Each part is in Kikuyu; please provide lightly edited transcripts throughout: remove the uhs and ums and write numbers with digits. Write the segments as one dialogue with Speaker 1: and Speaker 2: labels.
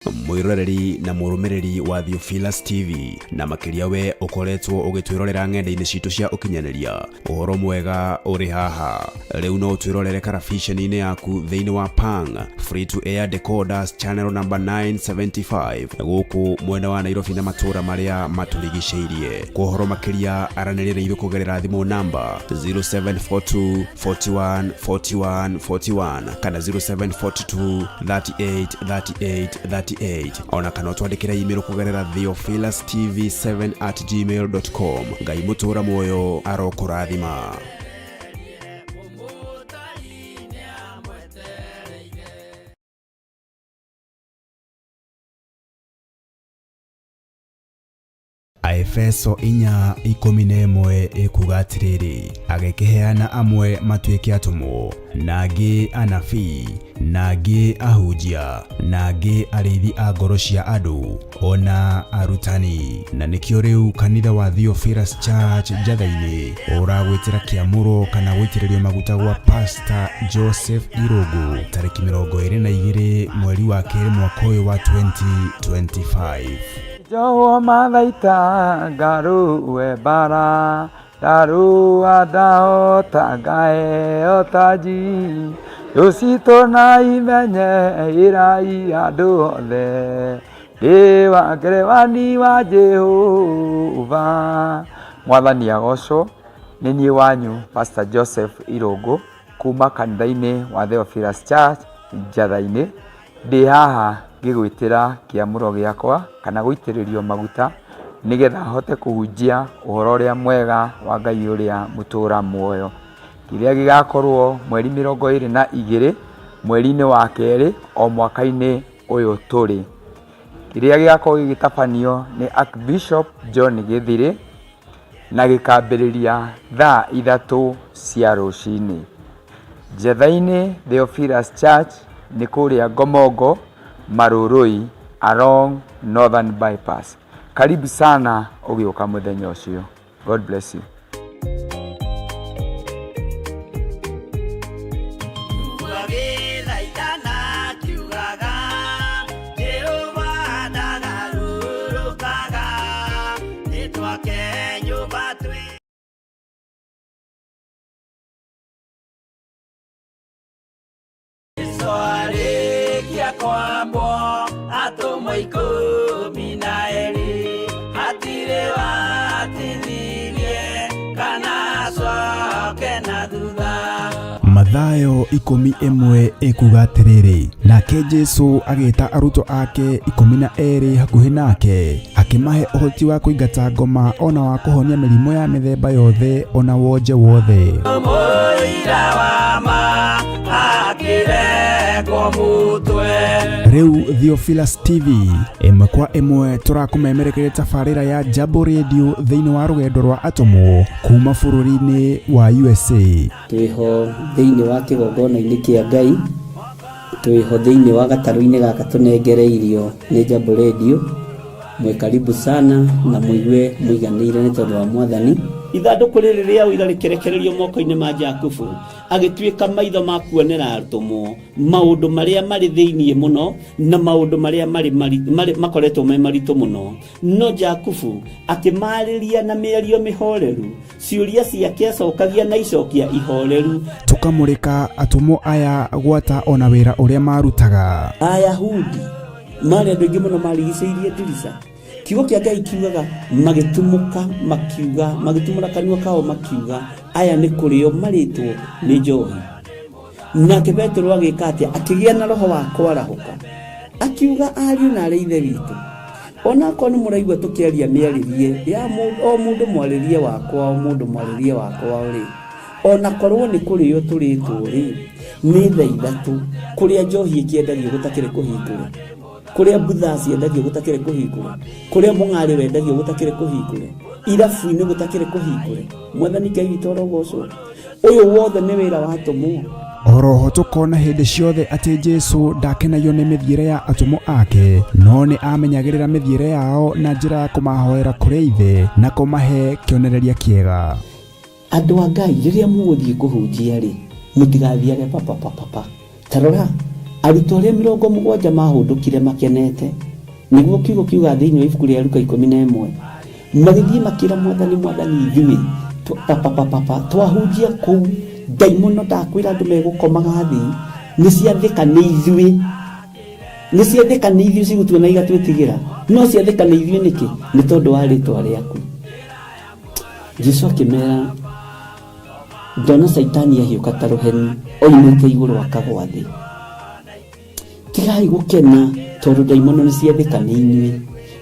Speaker 1: Mwĩroreri na mũrũmĩrĩri wa Theophilus TV, na makĩria we ũkoretwo ũgĩtwĩrorera ng'enda-inĩ citũ cia ũkinyanĩria, ũhoro mwega ũrĩ haha. Rĩu no ũtwĩrorere karabiceni-inĩ yaku thĩinĩ wa Pang Free to Air Decoders channel number 975 gũkũ mwena wa Nairobi na matũũra marĩa matũrigicĩirie. Kwa ũhoro makĩria aranĩria na ithuĩ kũgerera thimũ namba 0742 41 41 41 kana 0742 38 38 38, ona kana ũtwandĩkĩre email kũgerera theophilustv7@gmail.com. Ngai mũtũra muoyo arokũrathima. Aefeso 4:11 ĩkuga atĩrĩrĩ, agĩkĩheana amwe matuĩke atũmwo, na angĩ anabii, na angĩ ahunjia, na angĩ arĩithi a ngoro cia andũ, ona arutani. Na nĩkĩo rĩu kanitha wa Theophilus Church Njatha-inĩ ũragwĩtĩra kĩamũro kana gũitĩrĩrio maguta gwa Pastor Joseph Irũngũ tarĩki 22 mweri wa kerĩ mwaka ũyũ wa 2025.
Speaker 2: Njohwo mathaita ngarũe mbara, ndarũa ndahota ngaheo taji, thũ citũ na imenye ĩrai andũ othe, ndĩ wa ngerewani wa Jehova. Mwathani agocwo. Nĩ niĩ wanyu Pastor Joseph Irũngũ kuma kanitha-inĩ wa Theophilus Church Njatha-inĩ. Ndĩ haha ngĩgwĩtĩra kĩamũro gĩakwa kana gũitĩrĩrio maguta nĩgetha hote kũhunjia ũhoro ũrĩa mwega wa Ngai ũrĩa mũtũra muoyo. Kĩrĩa gĩgakorwo mweri 22 mweri-inĩ wa kerĩ o mwaka-inĩ ũyũ tũrĩ. Kĩrĩa gĩgakorwo gĩgĩtabanio nĩ Archbishop John Gĩthirĩ na gĩkambĩrĩria thaa 3 cia rũcinĩ. Njatha-inĩ Theophilus Church nĩ kũrĩa Ngomongo, Marurui along Northern Bypass. Karibu sana ũgĩũka mũthenya ũcio. God bless you.
Speaker 3: Kwambwo atũmwo 12, hatirĩ watithirie kana acoke na thutha.
Speaker 1: Mathayo 11 ĩkuga atĩrĩrĩ, nake Jesu agĩta arutwo ake 12 hakuhĩ nake, akĩmahe ũhoti wa kũingata ngoma ona wa kũhonia mĩrimũ ya mĩthemba yothe ona wonje wothe.
Speaker 3: Mũira wa ma akĩrengwo mũtwe.
Speaker 1: Rĩu Theophilus TV ĩmwe kwa ĩmwe tũrakũmemerekeria tabarĩra ya Jambo Radio thĩinĩ wa rũgendo rwa atũmwo kuma bũrũri-inĩ wa USA.
Speaker 4: Twĩho thĩinĩ wa kĩgongona-inĩ kĩa Ngai, twĩho thĩinĩ wa gatarũ-inĩ gaka tũnengereirio nĩ Jambo Radio. Mwĩ karibu sana na mũigue mũiganĩire nĩ tondũ wa Mwathani.
Speaker 5: Ithandũkũ rĩrĩ rĩa ũira rĩkĩrekererio moko-inĩ ma Jakubu, agĩtuĩka maitho ma kuonera atũmwo maũndũ marĩa marĩ thĩinĩ mũno na maũndũ marĩa marĩ makoretwo me maritũ mũno. No Jakubu akĩmarĩria na mĩario mĩhoreru, ciũria ciake acokagia na icokia ihoreru.
Speaker 1: Tũkamũrĩka atũmwo aya gwata ona wĩra ũrĩa marutaga.
Speaker 5: Ayahudi marĩ andũ aingĩ mũno marigicĩirie ndirica. Kiugo kĩa Ngai kiugaga magĩtumũka makiuga, magĩtumũra kanua kao makiuga, aya nĩ kũrĩo marĩtwo nĩ njohi. Nake Petero agĩka atĩa? Akĩgĩa na roho wa kwarahũka, akiuga, ariũ na arĩ ithe witũ, onakorwo nĩ mũraigua tũkĩaria mĩarĩrie ya o mũndũ mwarĩrie wakwa, o mũndũ mwarĩrie wakwa rĩ, onakorwo nĩ kũrĩo tũrĩtwo rĩ, nĩ thaa 3 kũrĩa njohi ĩkĩendagio gũtakĩrĩ kũhingũre, kũrĩa mbutha ciendagio gũtakĩrĩ kũhingũre, kũrĩa mũng'arĩ wendagio gũtakĩrĩ kũhingũre, irabu-inĩ gũtakĩrĩ kũhingũre. Mwathani Ngai witũ arogocwo. Ũyũ wothe nĩ wĩra wa atũmwo.
Speaker 1: Oroho tũkona hĩndĩ ciothe atĩ Jesu ndakenagio nĩ mĩthiĩre ya atũmwo ake, no nĩ amenyagĩrĩra mĩthiĩre yao na njĩra ya kũmahoera kũrĩ Ithe na kũmahe kĩonereria kĩega.
Speaker 5: Andũ a Ngai, rĩrĩa mũgũthiĩ kũhunjia rĩ, mũtigathiage papa papa pa. Ta rora, Arutwo arĩa 70 mahũndũkire makenete, nĩguo kiugo kiuga thĩinĩ wa ibuku rĩa Luka 11, magĩthiĩ makĩra Mwathani, Mwathani, ithuĩ papapapapa twahunjia kũu ndaimono ndakwĩra andũ megũkomaga thĩ, nĩ ciathĩka nĩ ithuĩ, nĩ ciathĩka nĩ ithuĩ cigũtuona igatwĩtigĩra, no ciathĩka nĩ ithuĩ nĩkĩ? Nĩ tondũ wa rĩtwa rĩaku. Jesu akĩmera, ndona Caitani ahiũka ta rũheni oimĩte igũrũ akagwa thĩ. Tigai gũkena tondũ ndaimono nĩ ciathĩka nĩ inyuĩ,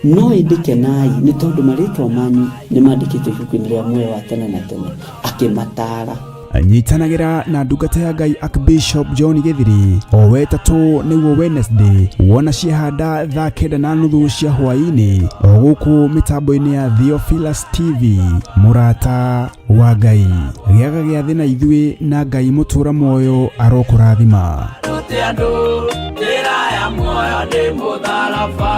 Speaker 5: no ĩndĩ kenai nĩ tondũ marĩtwa manyu nĩ mandĩkĩtwo ibuku-inĩ rĩa muoyo wa tene na tene. Akĩmataara.
Speaker 1: Nyitanagĩra na ndungata ya Ngai Archbishop John Gĩthiri o wetatũ nĩguo Wednesday, wona ciahanda thaa 9:30 cia hwaĩ-inĩ, o gũkũ mĩtambo-inĩ ya Theophilus TV. Mũrata wa Ngai, gĩaga gĩathĩ na ithuĩ, na Ngai mũtũra muoyo arokũrathima.
Speaker 3: Rute andũ njĩra ya muoyo nĩ mũtharaba.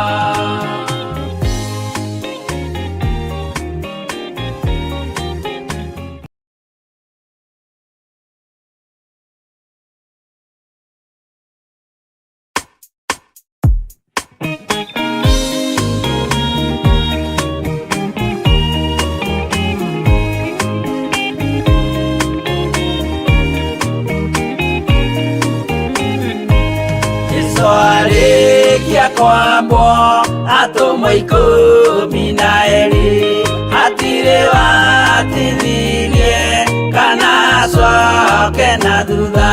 Speaker 3: Jesu arĩkia kwambwo atũmwo 12, hatirĩ watithirie kana acoke na thutha,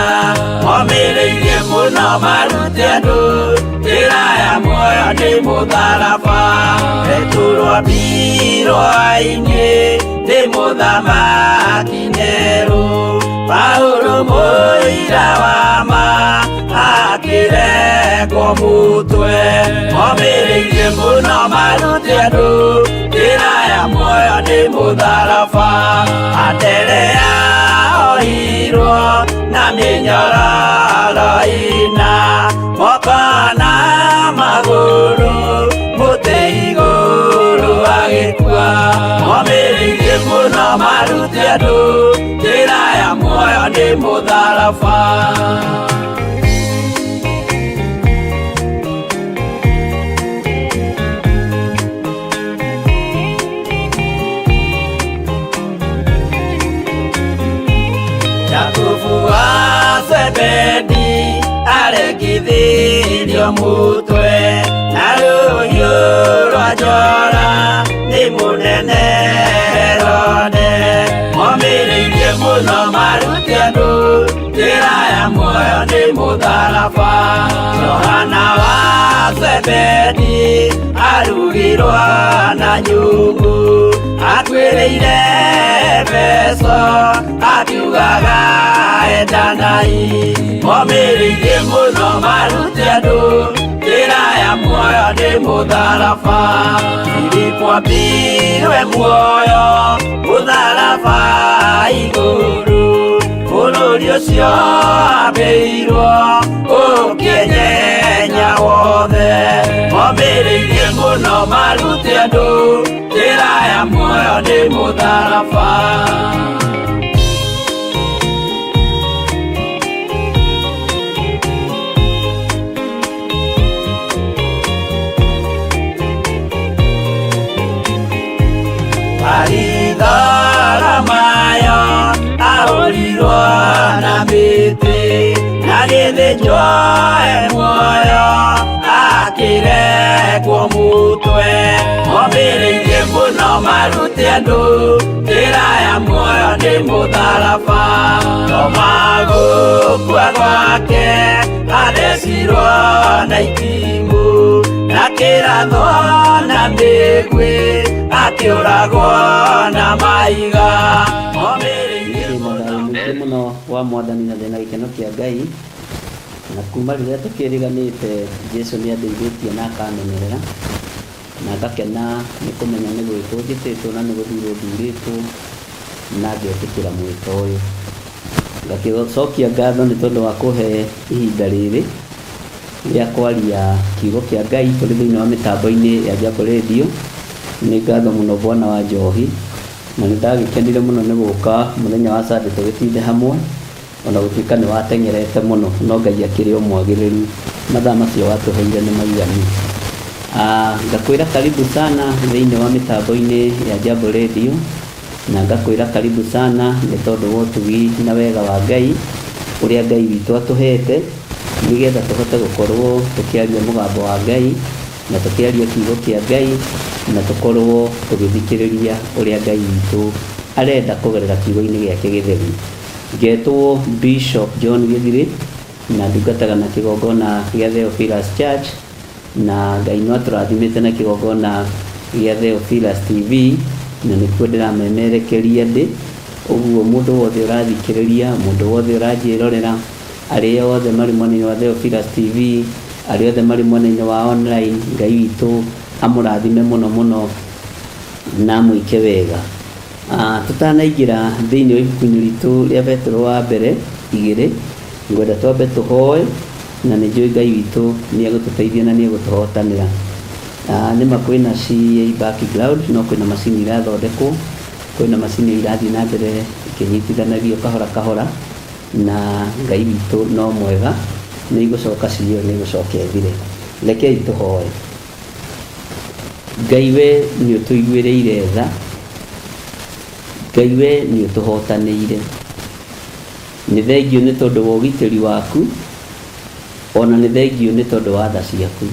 Speaker 3: momĩrĩirie mũno marute andũ njĩra ya muoyo nĩ mũtharaba. Petero ambirwo-inĩ nĩ mũthamaki Nero, Paulo mũira wa ma akĩrekwo mũtwe, momĩrĩirie mũno marute andũ njĩra ya muoyo nĩ mũtharaba. Anderea ohirwo na mĩnyororo ĩna, moko na magũrũ mũtĩ igũrũ agĩkua, momĩrĩirie mũno marute andũ njĩra ya muoyo nĩ mũtharaba. Jakubu wa Zebedi arekithirio mũtwe na rũhiũ rwa njora nĩ mũnene Herode, momĩrĩirie mũno marute andũ njĩra ya muoyo nĩ mũtharaba. Johana wa Zebedi arugirwo na nyũngũ, akuĩrĩire Efeso akiugaga endanai, momĩrĩirie mũno marute andũ njĩra ya muoyo nĩ mũtharaba. Filipo ambirwe muoyo mũtharaba igũrũ, bũrũri ũcio ambĩirwo ũkĩnyenya wothe, momĩrĩirie mũno marute andũ njĩra ya muoyo nĩ mũtharaba. Baritholomayo ahũrirwo na mĩtĩ, na gĩthĩnjwo e muoyo akĩrekwo mũtwe, momĩrĩirie mũno marute andũ njĩra ya muoyo nĩ mũtharaba. Toma gũkua gwake athecirwo na itimũ, na kĩrathwo na mĩguĩ akĩũragwo na mahiga, momĩrĩirie
Speaker 4: Ndĩna thayũ mũingĩ mũno wa Mwathani na ndĩna gĩkeno kĩa Ngai, na kuma rĩrĩa tũkĩrĩganĩte Jesu nĩ andeithĩtie na akamenyerera, na ngakena nĩ kũmenya nĩ gwĩtwo njĩtĩtwo na nĩ gũthurwo thurĩtwo na ngetĩkĩra mwĩto ũyũ. Ngakĩcokia ngatho nĩ tondũ wa kũhe ihinda rĩrĩ rĩa kwaria kiugo kĩa Ngai tũrĩ thĩinĩ wa mĩtambo-inĩ ya Jambo Radio. Nĩ ngatho mũno Bwana wa Njohi, na nĩ ndagĩkenire mũno nĩ gũka mũthenya wa Sunday tũgĩtinde hamwe. Ona gũtuĩka nĩ wateng'erete mũno, no Ngai akĩrĩ o mwagĩrĩru, mathaa macio watũheire nĩ maiganu. Ngakwĩra karibu sana thĩinĩ wa mĩtambo-inĩ ya Jambo Radio, na ngakwĩra karibu sana nĩ tondũ wa ũtugi na wega wa Ngai ũrĩa Ngai witũ atũhete, nĩgetha tũhote gũkorwo tũkĩaria mũgambo wa Ngai na tũkĩaria kiugo kĩa Ngai, na tũkorwo tũgĩthikĩrĩria ũrĩa Ngai witũ arenda kũgerera kiugo-inĩ gĩake gĩtheru. Ngetwo Bishop John Gĩthirĩ na ndungataga na kĩgongona gĩa Theophilus Church, na Ngai no atũrathimĩte na kĩgongona gĩa Theophilus TV, na nĩkuo ndĩramemerekeria ndĩ. Ũguo mũndũ wothe ũrathikĩrĩria, mũndũ wothe ũranjĩrorera, arĩa othe marĩ mwena-inĩ wa Theophilus TV, arĩa othe marĩ mwena-inĩ wa online, Ngai witũ amũrathime mũno mũno na amwĩke wega. Tũtanaingĩra thĩinĩ wa ibuku-inĩ ritũ rĩa Petero wa mbere igĩrĩ, ngwenda twambe tũhoe, na nĩ njũĩ Ngai witũ nĩ egũtũteithia na nĩ egũtũhotanĩra. Nĩma kwĩna CA background, no kwĩna macini irathondekwo, kwĩna macini irathiĩ na mbere ikĩnyitithanagio kahora kahora, na Ngai witũ no mwega, nĩ igũcoka CA ĩyo nĩ ĩgũcoka ĩthire. Rekei tũhoe. Ngai we nĩ ũtũiguĩrĩire tha, Ngai we nĩ ũtũhotanĩire. Nĩ thengiũ nĩ tondũ wa ũgitĩri waku, ona nĩ thengiũ nĩ tondũ wa tha ciaku.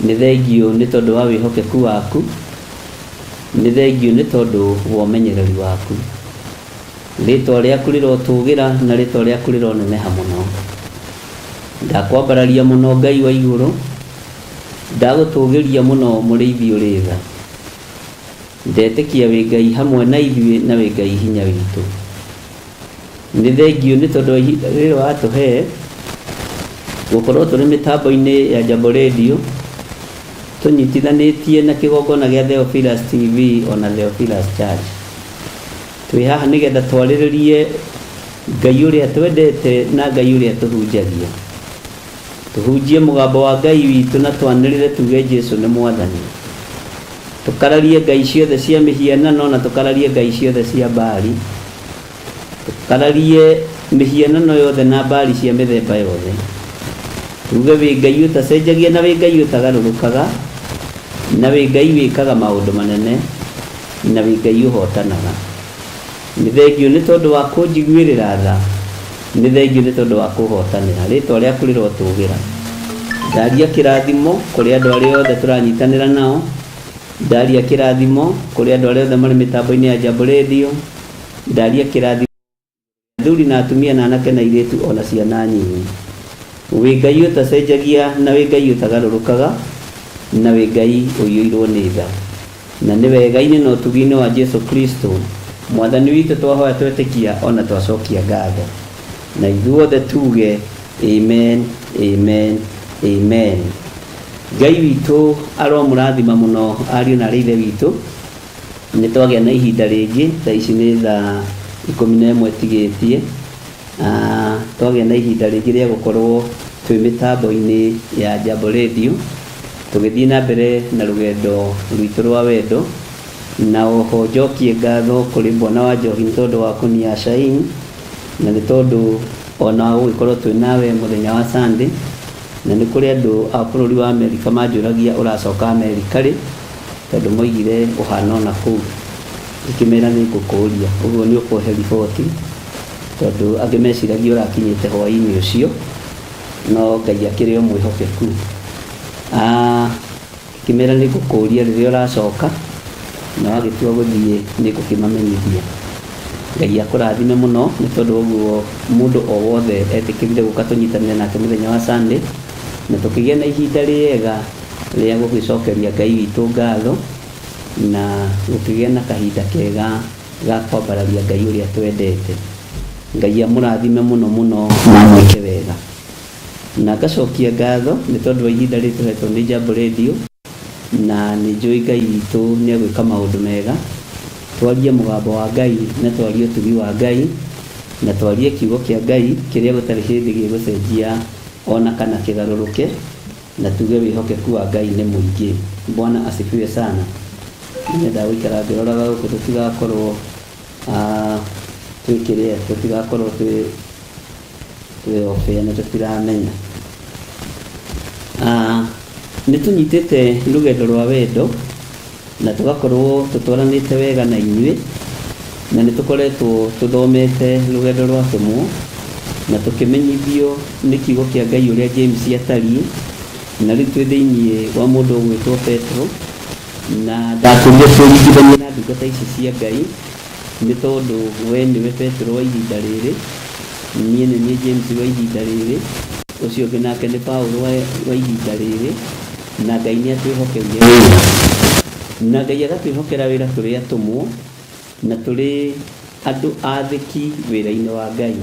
Speaker 4: Nĩ thengiũ nĩ tondũ wa wĩhokeku waku, nĩ thengiũ nĩ tondũ wa ũmenyereri waku. Rĩtwa rĩaku rĩrotũgĩra na rĩtwa rĩaku rĩroneneha mũno. Ndakwambararia mũno Ngai wa igũrũ, Ndagũtũgĩria mũno mũrĩithi ũrĩ tha. Ndetĩkia wĩ Ngai hamwe na ithuĩ na wĩ Ngai hinya witũ. Nĩ thengiũ nĩ tondũ wa ihinda rĩrĩ watũhe gũkorwo tũrĩ mĩtambo-inĩ ya Jambo Radio tũnyitithanĩtie na kĩgongona gĩa Theophilus TV ona Theophilus Church. Twĩ haha nĩgetha twarĩrĩrie Ngai ũrĩa twendete na Ngai ũrĩa tũhunjagia. Tũhunjie mũgambo wa Ngai witũ na twanĩrĩre tuuge Jesu nĩ Mwathani. Tũkararie ngai ciothe cia mĩhianano na tũkararie ngai ciothe cia Baali. Tũkararie mĩhianano yothe na Baali cia mĩthemba yothe. Tuuge wĩ Ngai ũtacenjagia na wĩ Ngai ũtagarũrũkaga, na wĩ Ngai wĩkaga maũndũ manene, na wĩ Ngai ũhotanaga. Nĩ thengiũ nĩ tondũ wa kũnjiguĩrĩra tha, nĩ thengiũ nĩ tondũ wa kũhootanĩra. Rĩĩtwa rĩaku rĩrotũũgĩra. Ndaria kĩrathimo kũrĩ andũ arĩa othe tũranyitanĩra nao. Ndaria kĩrathimo kũrĩ andũ arĩa othe marĩ mĩtambo-inĩ ya Jambo Radio. Ndaria kĩrathimo athuri na atumia na anake na airĩtu o na ciana nyinyi. Wĩ Ngai ũtacenjagia na wĩ Ngai ũtagarũrũkaga na wĩ Ngai ũiyũirwo nĩ tha. Na nĩ wega-inĩ na ũtugi-inĩ wa Jesu Kristo Mwathani witũ twahoya twetĩkia o na twacokia ngatho. Na ithuothe tuge Amen, amen, amen. Ngai witũ aromũrathima mũno ariũ na aarĩ a Ithe witũ. Nĩ twagĩa na ihinda rĩngĩ, thaa ici nĩ thaa 11 tigĩtie. Twagĩa na ihinda rĩngĩ rĩa gũkorwo twĩ mĩtambo-inĩ ya Jambo Radio, tũgĩthiĩ na mbere na rũgendo rwitũ rwa wendo. Na oho njokie ngatho kũrĩ Bwana wa Njohi nĩ tondũ wa kũnia Shain, na nĩ tondũ ona wa gũgĩkorwo twĩ nawe mũthenya wa Sunday. Na nĩ kũrĩ andũ a bũrũri wa Amerika manjũragia ũracoka Amerika rĩ, tondũ moigire ũhana o na kũu. Ngĩkĩmera nĩ ngũkũria, ũguo nĩ ũkũhe riboti, tondũ angĩ meciragia ũrakinyĩte hwaĩ-inĩ ũcio, no Ngai akĩrĩ o mwĩhokeku. Ngĩkĩmera nĩ ngũkũria rĩrĩa ũracoka, na wagĩtua gũthiĩ nĩ ngũkĩmamenyithia. Ngai akũrathime mũno nĩ tondũ wa ũguo mũndũ o wothe etĩkĩrire gũka tũnyitanĩre nake mũthenya wa Sunday, na tũkĩgĩa na ihinda rĩega rĩa gũgĩcokeria Ngai witũ ngatho, na gũkĩgĩa na kahinda kega ga kwambararia Ngai ũrĩa twendete. Ngai amũrathime mũno mũno na amwĩke wega. Na ngacokia ngatho nĩ tondũ wa ihinda rĩrĩ tũhetwo nĩ Jambo Radio, na nĩ njũĩ Ngai witũ nĩ egwĩka maũndũ mega. Twarie mũgambo wa Ngai na twarie ũtugi wa Ngai na twarie kiugo kĩa Ngai kĩrĩa gũtarĩ hĩndĩ gĩgũcenjia ona kana kĩgarũrũke, na tuge wĩhokeku wa Ngai nĩ mũingĩ. Bwana asifiwe sana. Nĩ nyendaga gũikara ngĩroraga gũkũ tũtigakorwo. Twĩkĩrĩa tũtigakorwo twĩ twĩ off air na tũtiramenya. Ah, nĩ tũnyitĩte rũgendo rwa wendo na tũgakorwo tũtwaranĩte wega na inyuĩ na nĩ tũkoretwo tũthomete rũgendo rwa atũmwo na tũkĩmenyithio nĩ kiugo kĩa Ngai ũrĩa James atariĩ na rĩu twĩ thĩinĩ wa mũndũ ũgwĩtwo Petro na ndakwĩrire twĩringithanie na ndungata ici cia Ngai nĩ tondũ we nĩwe Petro wa ihinda rĩrĩ, niĩ nĩ niĩ James wa ihinda rĩrĩ, ũcio ũngĩ nake nĩ Paulo wa, wa ihinda rĩrĩ, na Ngai nĩ atwĩhokeire wĩra. Na Ngai agatwĩhokera wĩra tũrĩ atũmwo na tũrĩ andũ athĩki wĩra-inĩ wa Ngai.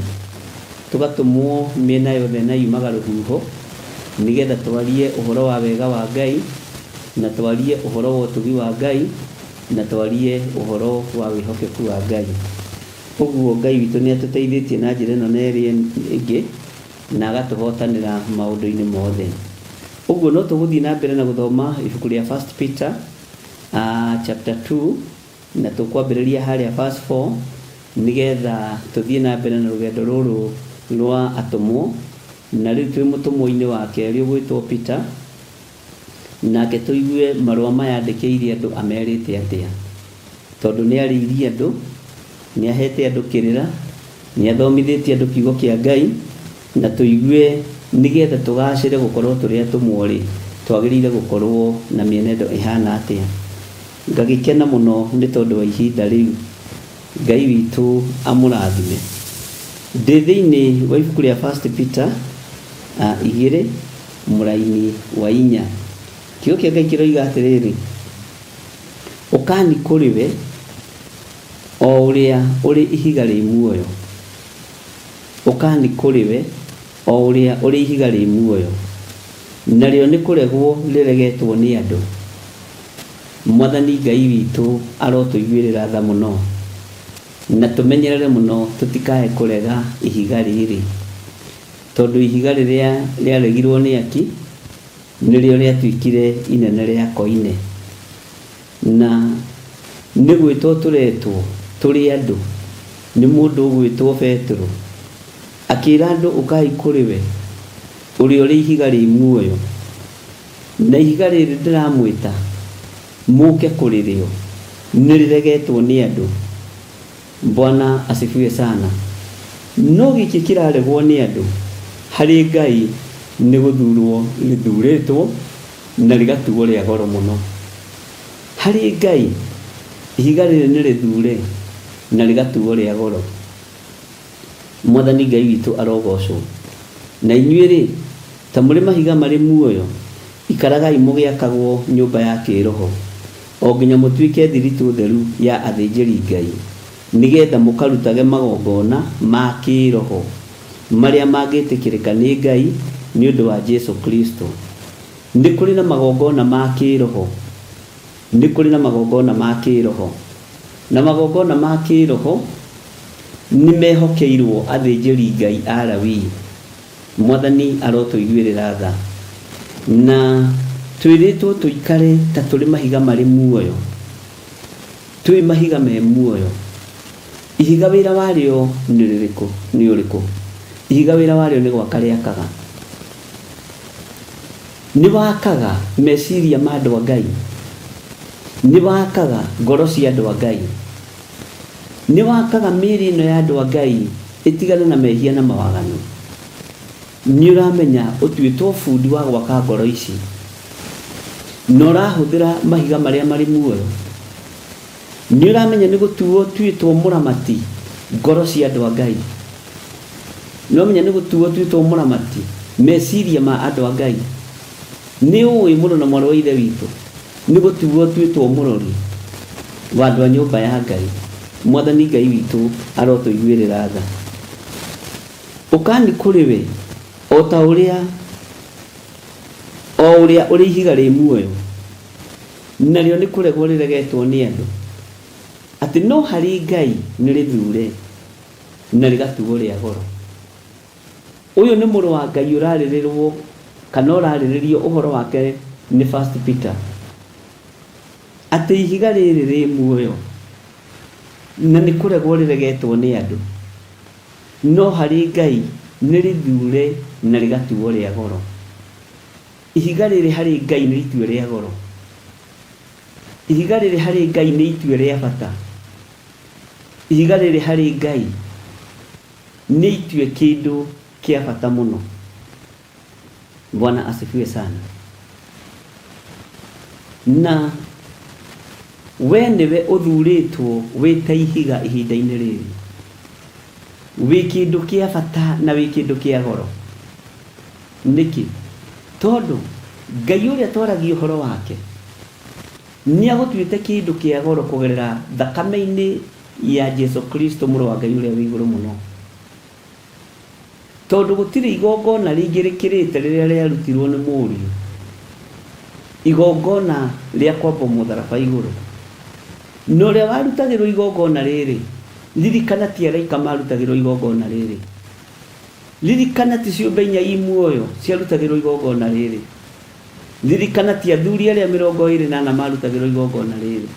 Speaker 4: Tũgatũmwo mĩena yothe na yumaga rũhuho nĩgetha twarie ũhoro wa wega wa Ngai na twarie ũhoro wa ũtugi wa Ngai na twarie ũhoro wa wĩhokeku wa Ngai. Ũguo Ngai witũ nĩ atũteithĩtie na njĩra ĩno na ĩrĩa ĩngĩ na agatũhotanĩra maũndũ-inĩ mothe. Ũguo no tũgũthiĩ na mbere na gũthoma ibuku rĩa First Peter chapter 2 na tũkwambĩrĩria harĩa verse 4 nĩgetha tũthiĩ na mbere na rũgendo rũrũ rwa atũmwo. Na rĩu twĩ mũtũmwo-inĩ wa kerĩ ũgwĩtwo Peter. Nake tũigue marũa maya andĩkĩire andũ amerĩte atĩa. Tondũ nĩ arĩirie andũ, nĩ ahete andũ kĩrĩra, nĩ athomithĩtie andũ kiugo kĩa Ngai, na tũigue nĩgetha tũgacĩre gũkorwo tũrĩ atũmwo-rĩ, twagĩrĩire gũkorwo na mĩenendo ĩhana atĩa. Ngagĩkena mũno nĩ tondũ wa ihinda rĩu. Ngai witũ amũrathime. Ndĩ thĩinĩ wa ibuku rĩa First Peter 2 Mũraini wa inya. Kiugo kĩa Ngai kĩroiga atĩrĩrĩ, Ũkani kũrĩ we, o ũrĩa ũrĩ ihiga rĩ muoyo. Ũkani kũrĩ we, o ũrĩa ũrĩ ihiga rĩ muoyo, narĩo nĩ kũregwo rĩregetwo nĩ andũ. Mwathani Ngai witũ arotũiguĩrĩra tha mũno, na tũmenyerere mũno tũtikae kũrega ihiga rĩrĩ. Tondũ ihiga rĩrĩa rĩaregirwo nĩ aki, nĩrĩo rĩatuĩkire inene rĩa koine. Na nĩ gwĩtwo tũretwo tũrĩ andũ nĩ mũndũ ũgwĩtwo Petero, akĩĩra andũ ũkai kũrĩ we, ũrĩa ũrĩ ihiga rĩ muoyo. Na ihiga rĩrĩ ndĩramwĩta mũke kũrĩ rĩo, nĩrĩregetwo nĩ andũ. Bwana asifiwe sana. No gĩkĩ kĩraregwo nĩ andũ, harĩ Ngai nĩ gũthurwo rĩthurĩtwo na rĩgatuo rĩa goro mũno. Harĩ Ngai ihiga rĩrĩ nĩ rĩthure na rĩgatuo rĩa goro. Mwathani Ngai witũ arogocwo. Na inyuĩ-rĩ, ta mũrĩ mahiga marĩ muoyo, ikaragai mũgĩakagwo nyũmba ya kĩĩroho, o nginya mũtuĩke thiritũ theru ya athĩnjĩri-Ngai, nĩ getha mũkarutage magongona ma kĩĩroho marĩa mangĩtĩkĩrĩka nĩ Ngai nĩ ũndũ wa Jesu Kristo. Nĩ kũrĩ na magongona ma kĩĩroho. Nĩ kũrĩ na magongona ma kĩĩroho. Na magongona ma kĩĩroho nĩ mehokeirwo athĩnjĩri-Ngai a Lawii. Mwathani arotũiguĩrĩra tha. Na twĩrĩtwo tũikare ta tũrĩ mahiga marĩ muoyo. Twĩ mahiga me muoyo. Ihiga wĩra warĩo nĩ rĩrĩkũ? Nĩ ũrĩkũ? Ihiga wĩra warĩo nĩ gwaka rĩakaga. Nĩ wakaga meciria ma andũ a Ngai. Nĩ wakaga ngoro cia andũ a Ngai. Nĩ wakaga mĩĩrĩ ĩno ya andũ a Ngai ĩtigane na mehia na mawaganu. Nĩ ũramenya ũtuĩtwo bundi wa gwaka ngoro ici. Na ũrahũthĩra mahiga marĩa marĩ muoyo. Nĩ ũramenya nĩ gũtuo ũtuĩtwo mũramati ngoro cia andũ a Ngai. Nĩ ũramenya nĩ gũtuo ũtuĩtwo mũramati meciria ma andũ a Ngai. Nĩ ũĩ mũrũ na mwarĩ wa Ithe witũ nĩ gũtuo ũtuĩtwo mũrori wa andũ a nyũmba ya Ngai. Mwathani Ngai witũ arotũiguĩrĩra tha. Ũkani kũrĩ we o ta ũrĩa o ũrĩa ũrĩ ihiga rĩ muoyo, narĩo nĩ kũregwo rĩregetwo nĩ andũ, atĩ no harĩ Ngai nĩ rĩthure na rĩgatuo rĩa goro. Ũyũ nĩ mũrũ wa Ngai ũrarĩrĩrwo kana ũrarĩrĩrio ũhoro wake nĩ First Peter, atĩ ihiga rĩrĩ rĩ muoyo na nĩ kũregwo rĩregetwo nĩ andũ.
Speaker 5: No harĩ Ngai nĩ rĩthure na rĩgatuo rĩa goro. Ihiga rĩrĩ harĩ Ngai nĩ itue rĩa goro. Ihiga rĩrĩ harĩ Ngai nĩ itue rĩa bata. Ihiga rĩrĩ harĩ Ngai nĩ itue kĩndũ kĩa bata mũno. Bwana asifiwe sana. Na we nĩwe ũthurĩtwo wĩ ta ihiga ihinda-inĩ rĩrĩ. Wĩ kĩndũ kĩa bata na wĩ kĩndũ kĩa goro. Nĩkĩ? Tondũ Ngai ũrĩa twaragia ũhoro wake nĩ agũtuĩte kĩndũ kĩa goro kũgerera thakame-inĩ ya Jesu Kristo mũrũ wa Ngai ũrĩa wĩ igũrũ mũno. Tondũ gũtirĩ igongona rĩngĩ rĩkĩrĩte rĩrĩa rĩarutirwo nĩ Mũriũ, igongona rĩa kwambwo mũtharaba igũrũ. Na ũrĩa warutagĩrwo igongona rĩrĩ, ririkana ti araika marutagĩrwo igongona rĩrĩ. Ririkana ti ciũmbe inya i muoyo ciarutagĩrwo igongona rĩrĩ. Ririkana ti athuri arĩa 24 marutagĩrwo igongona rĩrĩ.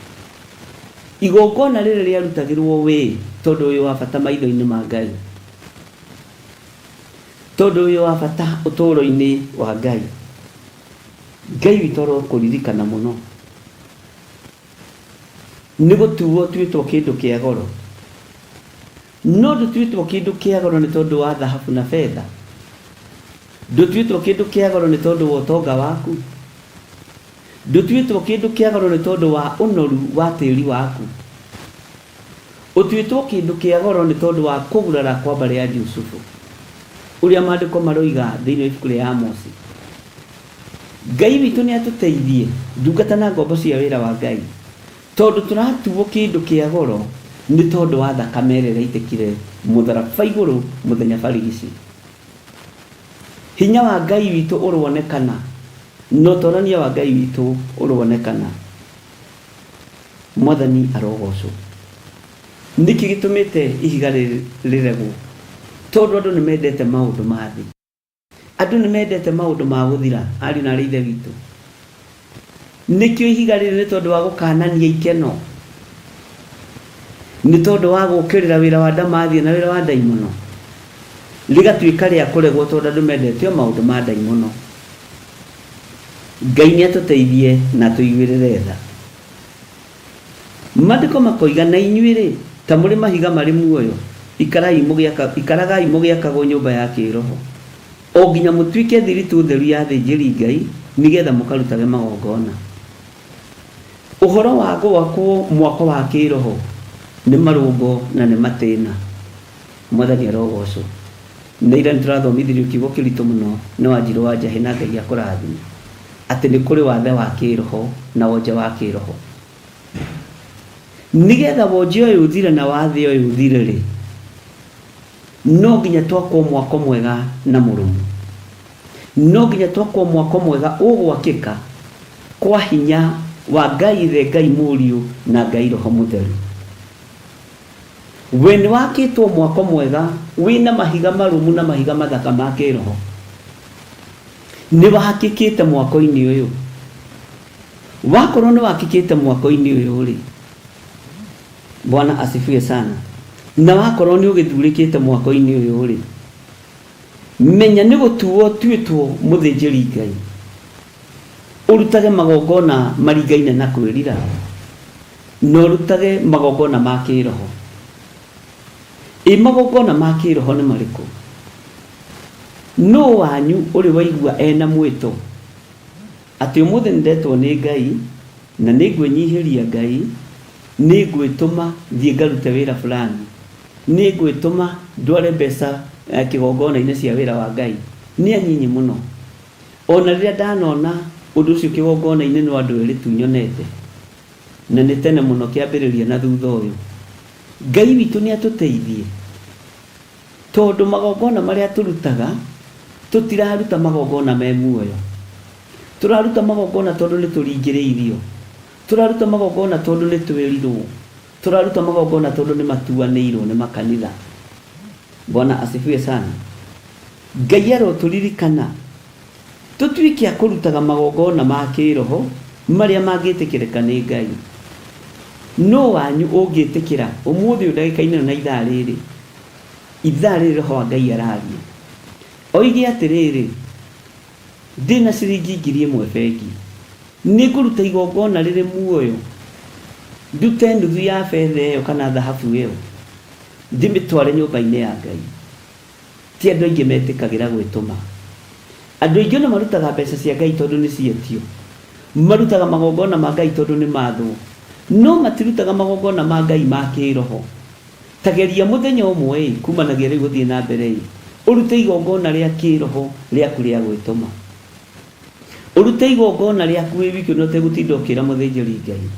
Speaker 5: Igongona rĩrĩ rĩarutagĩrwo wee tondũ wĩ wa bata maitho-inĩ ma Ngai. Tondũ wĩ wa bata ũtũũro-inĩ wa Ngai. Ngai witũ arokũririkana mũno. Nĩ gũtuo ũtuĩtwo kĩndũ kĩa goro. No ndũtuĩtwo kĩndũ kĩa goro nĩ tondũ wa thahabu na betha. Ndũtuĩtwo kĩndũ kĩa goro nĩ tondũ wa ũtonga waku. Ndũtuĩtwo kĩndũ kĩa goro nĩ tondũ wa ũnoru wa tĩri waku. Ũtuĩtwo kĩndũ kĩa goro nĩ tondũ wa kũgurara kwa mbarĩ ya Jusufu, ũrĩa maandĩko maroiga thĩinĩ wa ibuku rĩa Amosi. Ngai witũ nĩ atũteithie, ndungata na ngombo cia wĩra wa Ngai, tondũ tũratuo kĩndũ kĩa goro nĩ tondũ wa thakame ĩrĩa ĩraitĩkire mũtharaba igũrũ mũthenya barigici. Hinya wa Ngai witũ ũroonekana, na ũtorania wa Ngai witũ ũroonekana. Mwathani arogocwo. Nĩkĩ gĩtũmĩte ihiga rĩrĩ rĩregwo? Tondũ andũ nĩ mendete maũndũ ma thĩ. Andũ nĩ mendete maũndũ ma gũthira, ariũ na aarĩ a Ithe witũ. Nĩkĩo ihiga rĩrĩ nĩ tondũ wa gũkanania ikeno, nĩ tondũ wa gũũkĩrĩra wĩra wa ndamathia na wĩra wa ndaimono, rĩgatuĩka rĩa kũregwo tondũ andũ mendete o maũndũ ma ndaimono. Ngai nĩ atũteithie na atũiguĩrĩre tha. Maandĩko makoiga, Na inyuĩ-rĩ, ta mũrĩ mahiga marĩ muoyo, ikarai mũgĩaka, ikaragai mũgĩakagwo nyũmba ya kĩĩroho, o nginya mũtuĩke thiritũ theru ya athĩnjĩri-Ngai, nĩ getha mũkarutage magongona. Ũhoro wa gwakwo mwako wa kĩĩroho nĩ marũngo na nĩ matĩna. Mwathani arogocwo. Na ira nĩ tũrathomithirio kiugo kĩritũ mũno nĩ Wanjirũ wa Njahĩ na Ngai akũrathime. Atĩ nĩ kũrĩ wathe wa kĩĩroho na wonje wa kĩĩroho. Nĩgetha wonje ũyũ ũthire na wathe ũyũ ũthire-rĩ, no nginya twakwo mwako mwega na mũrũmu. No nginya twakwo mwako mwega ũgwakĩka kwa hinya wa Ngai Ithe, Ngai Mũriũ na Ngai Roho Mũtheru. We nĩ wakĩtwo mwako mwega wĩna mahiga marũmu na mahiga mathaka ma kĩĩroho. Nĩ wakĩkĩte mwako-inĩ ũyũ. Wakorwo nĩ wakĩkĩte mwako-inĩ ũyũ rĩ, Bwana asifiwe sana. Na wakorwo nĩ ũgĩthurĩkĩte mwako-inĩ ũyũ rĩ, menya nĩ gũtuo ũtuĩtwo mũthĩnjĩri Ngai. Ũrutage magongona maringaine na kwĩrira. Na ũrutage magongona ma kĩĩroho. Ĩ magongona ma kĩĩroho nĩ marĩkũ? Nũũ wanyu ũrĩ waigua e na mwĩto, atĩ ũmũthĩ nĩndetwo nĩ Ngai, na nĩngwĩnyihĩria Ngai, nĩngwĩtũma thiĩ ngarute wĩra fulani, nĩngwĩtũma ndware mbeca kĩgongona-inĩ cia wĩra wa Ngai? Nĩ anyinyi mũno. O na rĩrĩa ndanona ũndũ ũcio kĩgongona-inĩ no andũ erĩ tu nyonete, na nĩ tene mũno kĩambĩrĩria na thutha ũyũ. Ngai witũ nĩ atũteithie, tondũ magongona marĩa tũrutaga, tũtiraruta magongona me muoyo. Tũraruta magongona tondũ nĩ tũringĩrĩirio. Tũraruta magongona tondũ nĩ twĩrirwo. Tũraruta magongona tondũ nĩ matuanĩirwo nĩ makanitha. Bwana asifiwe sana. Ngai arotũririkana tũtuĩke a kũrutaga magongona ma kĩĩroho marĩa mangĩtĩkĩrĩka nĩ Ngai. Nũ wanyu ũngĩtĩkĩra ũmũthĩ ũyũ ndagĩka-inĩ ĩno na ithaa rĩrĩ? Ithaa rĩrĩ Roho wa Ngai araria. Oige atĩrĩrĩ, ndĩna ciringi 1000 bengi. Nĩngũruta igongona rĩrĩ muoyo, ndute nuthu ya betha ĩyo kana thahabu ĩyo, ndĩmĩtware nyũmba-inĩ ya Ngai. Ti andũ aingĩ metĩkagĩra gwĩtũma. Andũ aingĩ ona marutaga mbeca cia Ngai tondũ nĩ cietio. Marutaga magongona ma Ngai tondũ nĩ mathwo. No matirutaga magongona ma Ngai ma kĩroho. Ta geria mũthenya ũmwe-ĩ, kumanagia rĩu gũthiĩ na mbere-ĩ, ũrute igongona rĩa kĩroho rĩaku rĩa gwĩtũma. Ũrute igongona rĩaku wĩ wiki ona ũtegũtinda ũkĩra mũthĩnjĩri Ngai.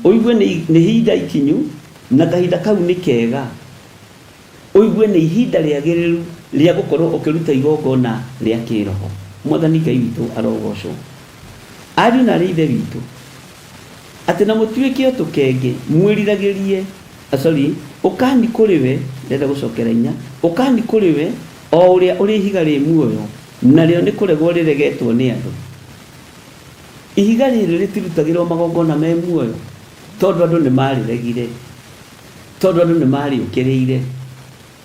Speaker 5: Ũigue nĩ ihinda ikinyu na kahinda kau nĩ kega. Ũigue nĩ ihinda rĩagĩrĩru rĩa gũkorwo ũkĩruta igongona rĩa kĩroho. Mwathani Ngai witũ arogocwo. Ariũ na aarĩ a Ithe witũ, atĩ na mũtuĩke o tũkenge, mwĩriragĩrie, sorry, ũkani kũrĩ we, ndĩrenda gũcokera inya, ũkani kũrĩ we, o ũrĩa ũrĩ ihiga rĩ muoyo, narĩo nĩ kũregwo rĩregetwo nĩ andũ. Ihiga rĩrĩ rĩtirutagĩrwo magongona me muoyo, tondũ andũ nĩ marĩregire, tondũ andũ nĩ marĩũkĩrĩire,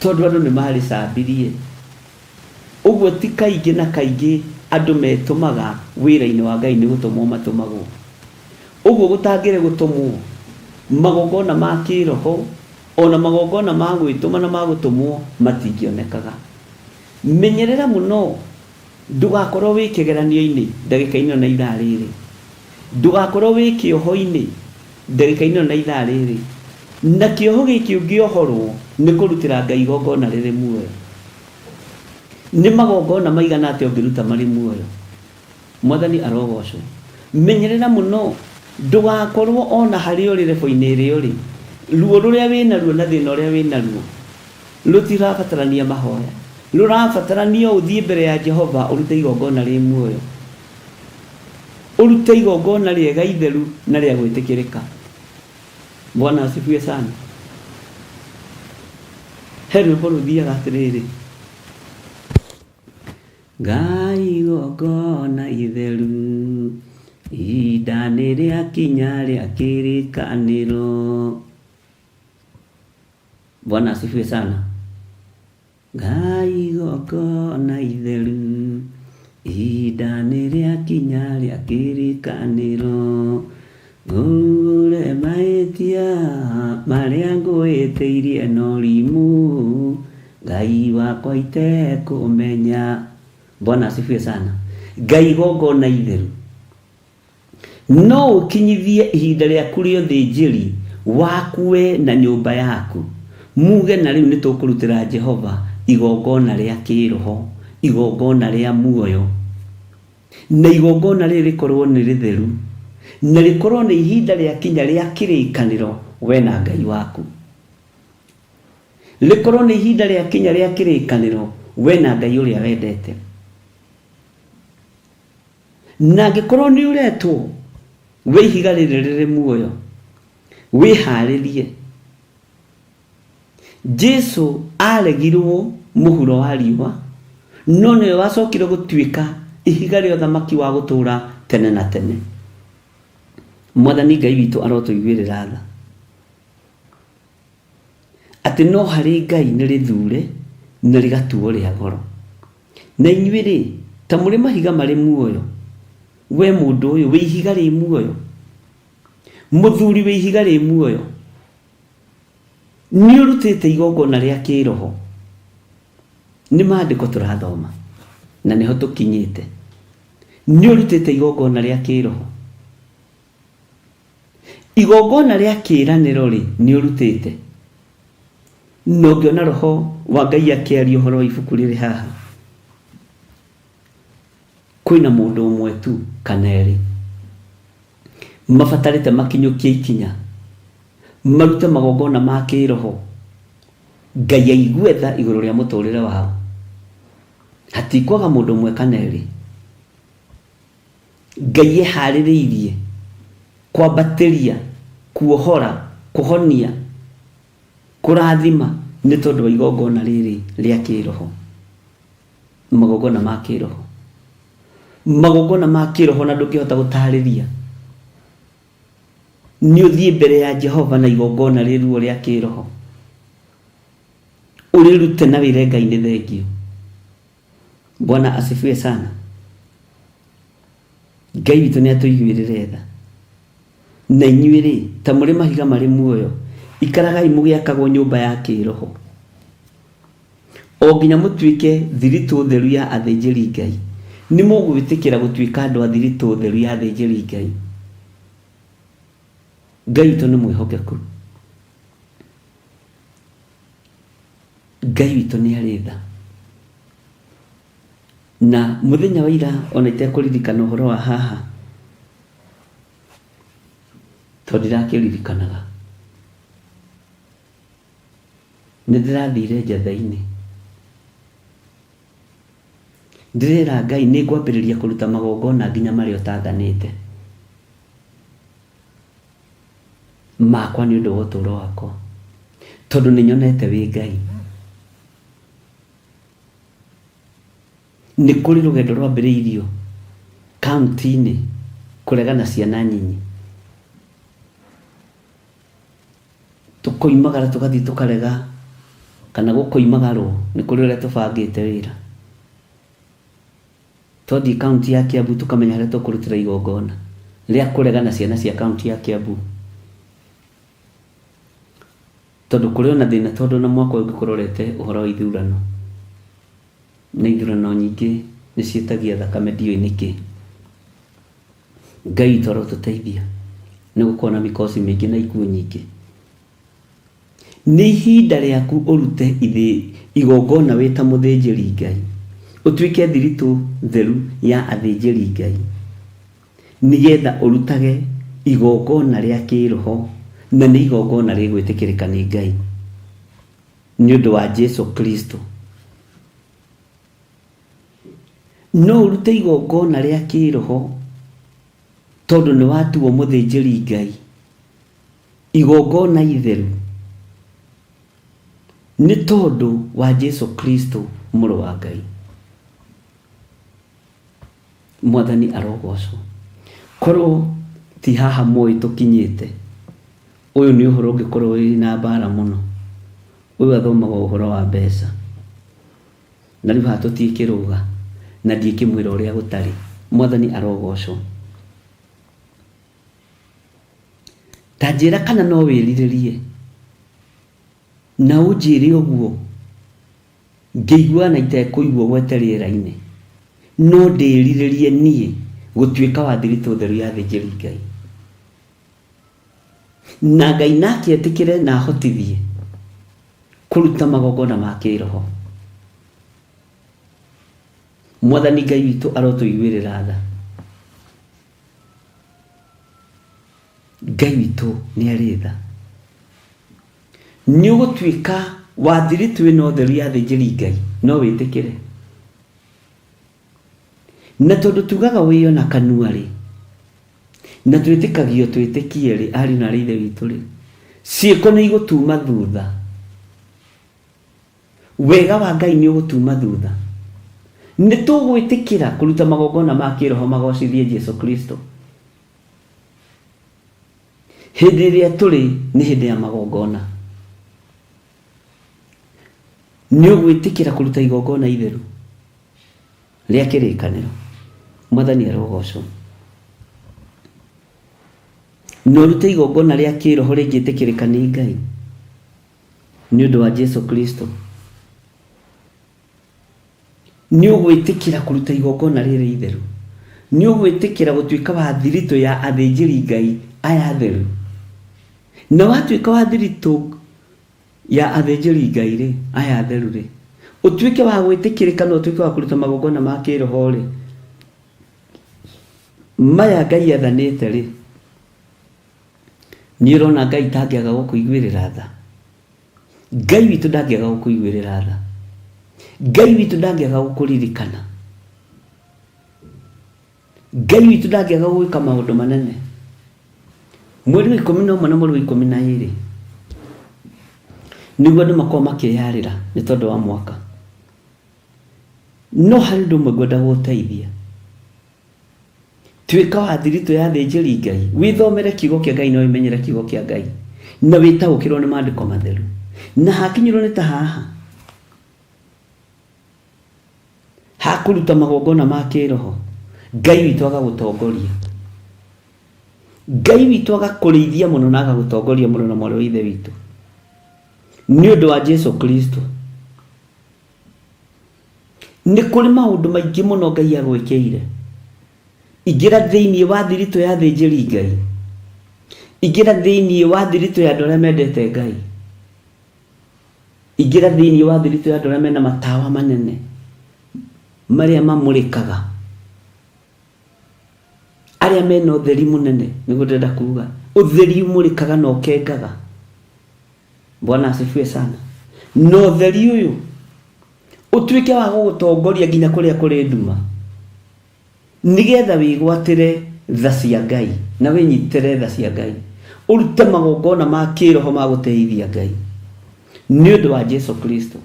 Speaker 5: tondũ andũ nĩ marĩcambirie. Ũguo ti kaingĩ na kaingĩ andũ metũmaga wĩra-inĩ wa Ngai nĩ gũtũmwo matũmagwo. Ũguo gũtangĩrĩ gũtũmwo, magongona ma kĩroho ona magongona ma gwĩtũma na ma gũtũmwo matingĩonekaga. Menyerera mũno ndũgakorwo wĩ kĩgeranio-inĩ ndagĩka-inĩ ĩno na ithaa rĩrĩ. Ndũgakorwo wĩ kĩoho-inĩ ndagĩka-inĩ ĩno na ithaa rĩrĩ. Na kĩoho gĩkĩ ũngĩohorwo nĩ kũrutĩra Ngai igongona rĩrĩ muoyo. Nĩ magongona maigana atĩa ũngĩruta marĩ muoyo? Mwathani arogocwo. Menyerera mũno ndũgakorwo ona harĩa ũrĩ level-inĩ ĩrĩa ũrĩ, ruo rũrĩa wĩnaruo na thĩna ũrĩa wĩnaruo rũtirabatarania mahoya. Rũrabatarania o ũthiĩ mbere ya Jehova ũrute igongona rĩ muoyo. Ũrute igongona rĩega itheru na rĩa gwĩtĩkĩrĩka. Bwana asifiwe sana. He rwĩmbo rũthiaga atĩrĩrĩ, Ngai igongona itheru, ihinda nĩ rĩakinya rĩa kĩrĩkanĩro. Bwana asifiwe sana. Ngai igongona itheru, ihinda nĩ rĩakinya rĩa kĩrĩkanĩro. Ngũre mahĩtia marĩa ngwĩtĩirie na ũrimũ, Ngai wakwa itekũmenya. Bwana asifiwe sana. Ngai igongona itheru. No ũkinyithie ihinda rĩaku rĩa ũthĩnjĩri waku we na nyũmba yaku, muuge na rĩu nĩtũkũrutĩra Jehova igongona rĩa kĩĩroho, igongona rĩa muoyo, na igongona rĩrĩ rĩkorwo nĩ rĩtheru, na rĩkorwo nĩ ihinda rĩakinya rĩa kĩrĩkanĩro we na Ngai waku. Rĩkorwo nĩ ihinda rĩakinya rĩa kĩrĩkanĩro we na Ngai ũrĩa wendete. Na angĩkorwo nĩ ũretwo wĩ ihiga rĩrĩ rĩrĩ muoyo, wĩharĩrie. Jesu aregirwo mũhuro wa riũa, no nĩwe wacokire gũtuĩka ihiga rĩa ũthamaki wa gũtũũra tene na tene. Mwathani Ngai witũ arotũiguĩrĩra tha. Atĩ no harĩ Ngai nĩ rĩthure na rĩgatuo rĩa goro. Na inyuĩ-rĩ, ta mũrĩ mahiga marĩ muoyo, wee mũndũ ũyũ wĩ ihiga rĩ muoyo, mũthuri wĩ ihiga rĩ muoyo, nĩ ũrutĩte igongona rĩa kĩĩroho. Nĩ maandĩko tũrathoma na nĩho tũkinyĩte. Nĩ ũrutĩte igongona rĩa kĩĩroho. Igongona rĩa kĩĩranĩro-rĩ, nĩ ũrutĩte? Na ũngĩona Roho wa Ngai akĩaria ũhoro wa ibuku rĩrĩ haha, kwĩna mũndũ ũmwe tu kana erĩ mabatarĩte makinyũkie ikinya, marute magongona ma kĩĩroho, Ngai aigue tha igũrũ rĩa mũtũrĩre wao. Hatikwaga mũndũ ũmwe kana erĩ. Ngai eharĩrĩirie kwambatĩria, kuohora, kũhonia, kũrathima nĩ tondũ wa igongona rĩrĩ rĩa kĩroho. Magongona ma kĩroho. Magongona ma kĩroho na ndũngĩhota gũtarĩria. Nĩ ũthiĩ mbere ya Jehova na igongona rĩ ruo rĩa kĩroho. Ũrĩrute na wĩre Ngai nĩ thengiũ. Bwana asifiwe sana. Ngai witũ nĩ atũiguĩrĩre tha. Na inyuĩ rĩ, ta mũrĩ mahiga marĩ muoyo, ikaragai mũgĩakagwo nyũmba ya kĩĩroho, o nginya mũtuĩke thiritũ theru ya athĩnjĩri Ngai. Nĩ mũgwĩtĩkĩra gũtuĩka andũ a thiritũ theru ya athĩnjĩri Ngai? Ngai witũ nĩ mwĩhokeku. Ngai witũ nĩ arĩ tha. Na mũthenya wa ira ona itekũririkana ũhoro wa haha, tondũ ndirakĩririkanaga, nĩ ndĩrathire njatha-inĩ. Ndĩrera Ngai nĩ ngwambĩrĩria kũruta magongona nginya marĩa ũtanganĩte makwa nĩ ũndũ wa ũtũũro wakwa, tondũ nĩ nyonete wĩ Ngai. Nĩ kũrĩ rũgendo rwambĩrĩirio kaunti-inĩ kũregana ciana nyinyi. Tũkoimagara tũgathiĩ tũkarega kana gũkoimagarwo nĩ kũrĩ ũrĩa tũbangĩte wĩra. Twathiĩ kaunti ya Kiambu tũkamenya harĩa tũkũrutĩra igongona rĩa kũregana ciana cia kaunti ya Kiambu. Tondũ kũrĩ ona thĩna tondũ ona mwaka ũyũ ũngĩkorwo ũrete ũhoro wa ithurano, na ithurano nyingĩ nĩ ciĩtagia thakame ndiũĩ nĩkĩ. Ngai witũ arotũteithia nĩ gũkorwo na mikosi mĩingĩ na ikuũ nyingĩ. Nĩ ihinda rĩaku ũrute ithĩ igongona wĩ ta mũthĩnjĩri Ngai, ũtuĩke thiritũ theru ya athĩnjĩri Ngai, nĩgetha ũrutage igongona rĩa kĩĩroho, na nĩ igongona rĩgwĩtĩkĩrĩka nĩ Ngai nĩ ũndũ wa Jesu Kristo. No ũrute igongona rĩa kĩĩroho tondũ nĩ watuo mũthĩnjĩri Ngai, igongona itheru nĩ tondũ wa Jesu Kristo mũrũ wa Ngai. Mwathani arogocwo. Korwo ti haha moĩ tũkinyĩte, ũyũ nĩ ũhoro ũngĩkorwo wĩ na mbara mũno. Ũyũ athomaga ũhoro wa mbeca. Na rĩu haha tũtiĩkĩrũga na ndiĩkĩmwĩra ũrĩa gũtarĩ. Mwathani arogocwo. Ta njĩra kana no wĩrirĩrie na ũnjĩre ũguo ngĩigua na itekũigua gwete rĩera-inĩ. No ndĩrirĩrie niĩ gũtuĩka wa thiritũ theru ya athĩnjĩri Ngai. Na Ngai nake etĩkĩre na ahotithie kũruta magongona ma kĩroho. Mwathani Ngai witũ arotũiguĩrĩra tha. Ngai witũ nĩ arĩ tha. Nĩ ũgũtuĩka wa thiritũ ĩno theru ya athĩnjĩri Ngai, no wĩtĩkĩre. Na tondũ tugaga wĩyo na kanua rĩ, na twĩtĩkagio twĩtĩkie rĩ, ariũ na arĩ ithe witũ rĩ, ciĩko nĩ igũtuma thutha. Wega wa Ngai nĩ ũgũtuma thutha. Nĩ tũgwĩtĩkĩra kũruta magongona ma kĩroho magocithie Jesu Kristo. Hĩndĩ ĩrĩa tũrĩ nĩ hĩndĩ ya magongona. Nĩ ũgwĩtĩkĩra kũruta igongona itheru rĩa kĩrĩkanĩro. Mwathani arogocwo. Na ũrute igongona rĩa kĩroho rĩngĩtĩkĩrĩka nĩ Ngai nĩ ũndũ wa Jesu Kristo. Nĩ ũgwĩtĩkĩra kũruta igongona rĩrĩ itheru. Nĩ ũgwĩtĩkĩra gũtuĩka wa thiritũ ya athĩnjĩri Ngai aya atheru. Na watuĩka wa thiritũ ya athĩnjĩri Ngai rĩ, aya atheru rĩ, ũtuĩke wa gwĩtĩkĩrĩka na ũtuĩke wa kũruta magongona ma kĩroho rĩ, maya Ngai athanĩte rĩ, nĩ ũrona Ngai tangĩaga gũkũiguĩrĩra tha? Ngai witũ ndangĩaga gũkũiguĩrĩra tha. Ngai witũ ndangĩaga gũkũririkana. Ngai witũ ndangĩaga gwĩka maũndũ manene. Mweri wa 11 na mweri wa 12 nĩguo andũ makoragwo makĩyarĩra nĩ tondũ wa mwaka. No harĩ ũndũ ũmwe ngwenda gũgũteithia. Tuĩka wa thiritũ ya athĩnjĩri Ngai, wĩthomere kiugo kĩa Ngai na wĩmenyere kiugo kĩa Ngai, na wĩtaũkĩrwo nĩ maandĩko matheru. Na hakinyĩrwo nĩ ta haha. Ha kũruta magongona ma kĩroho, Ngai witũ agagũtongoria. Ngai witũ agakũrĩithia mũno na agagũtongoria mũno na mwarĩ wa ithe witũ. Nĩ ũndũ wa Jesu Kristo. Nĩ kũrĩ maũndũ maingĩ mũno Ngai agwĩkĩire. Ingĩra thĩinĩ wa thiritũ ya athĩnjĩri Ngai. Ingĩra thĩinĩ wa thiritũ ya andũ arĩa mendete Ngai. Ingĩra thĩinĩ wa thiritũ ya andũ arĩa mena matawa manene marĩa mamũrĩkaga. Arĩa mena ũtheri mũnene nĩguo ndĩrenda kuga. Ũtheri ũmũrĩkaga na ũkengaga. Bwana asifiwe sana. Na ũtheri ũyũ ũtuĩke wa gũgũtongoria nginya kũrĩa kũrĩ nduma nĩgetha wĩgwatĩre tha cia Ngai na wĩnyitĩre tha cia Ngai ũrute magongona ma kĩroho ma gũteithia Ngai nĩ ũndũ wa Jesu Kristo.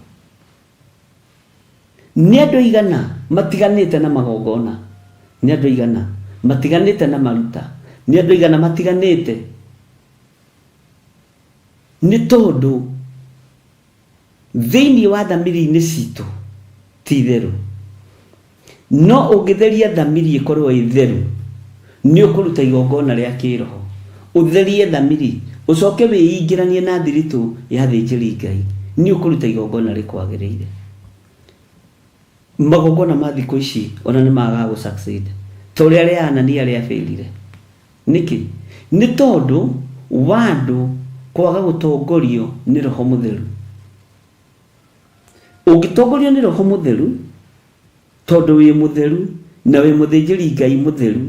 Speaker 5: Nĩ andũ aigana matiganĩte na magongona? Nĩ andũ aigana matiganĩte na maruta? Nĩ andũ aigana matiganĩte nĩ tondũ thĩinĩ wa thamiri-inĩ citũ ti theru. No ũngĩtheria thamiri ĩkorwo ĩ theru, nĩ ũkũruta igongona rĩa kĩroho. Ũtherie thamiri, ũcoke wĩingĩranie na thiritũ ya athĩnjĩri Ngai, nĩ ũkũruta igongona rĩkwagĩrĩire. Magongona ma thikũ ici ona nĩ magaga gũ succeed ta ũrĩa rĩa Anania rĩa failire. Nĩkĩ? Nĩ tondũ wa andũ kwaga gũtongorio nĩ Roho Mũtheru. Ũngĩtongorio nĩ Roho Mũtheru, tondũ wĩ mũtheru na wĩ mũthĩnjĩri Ngai mũtheru,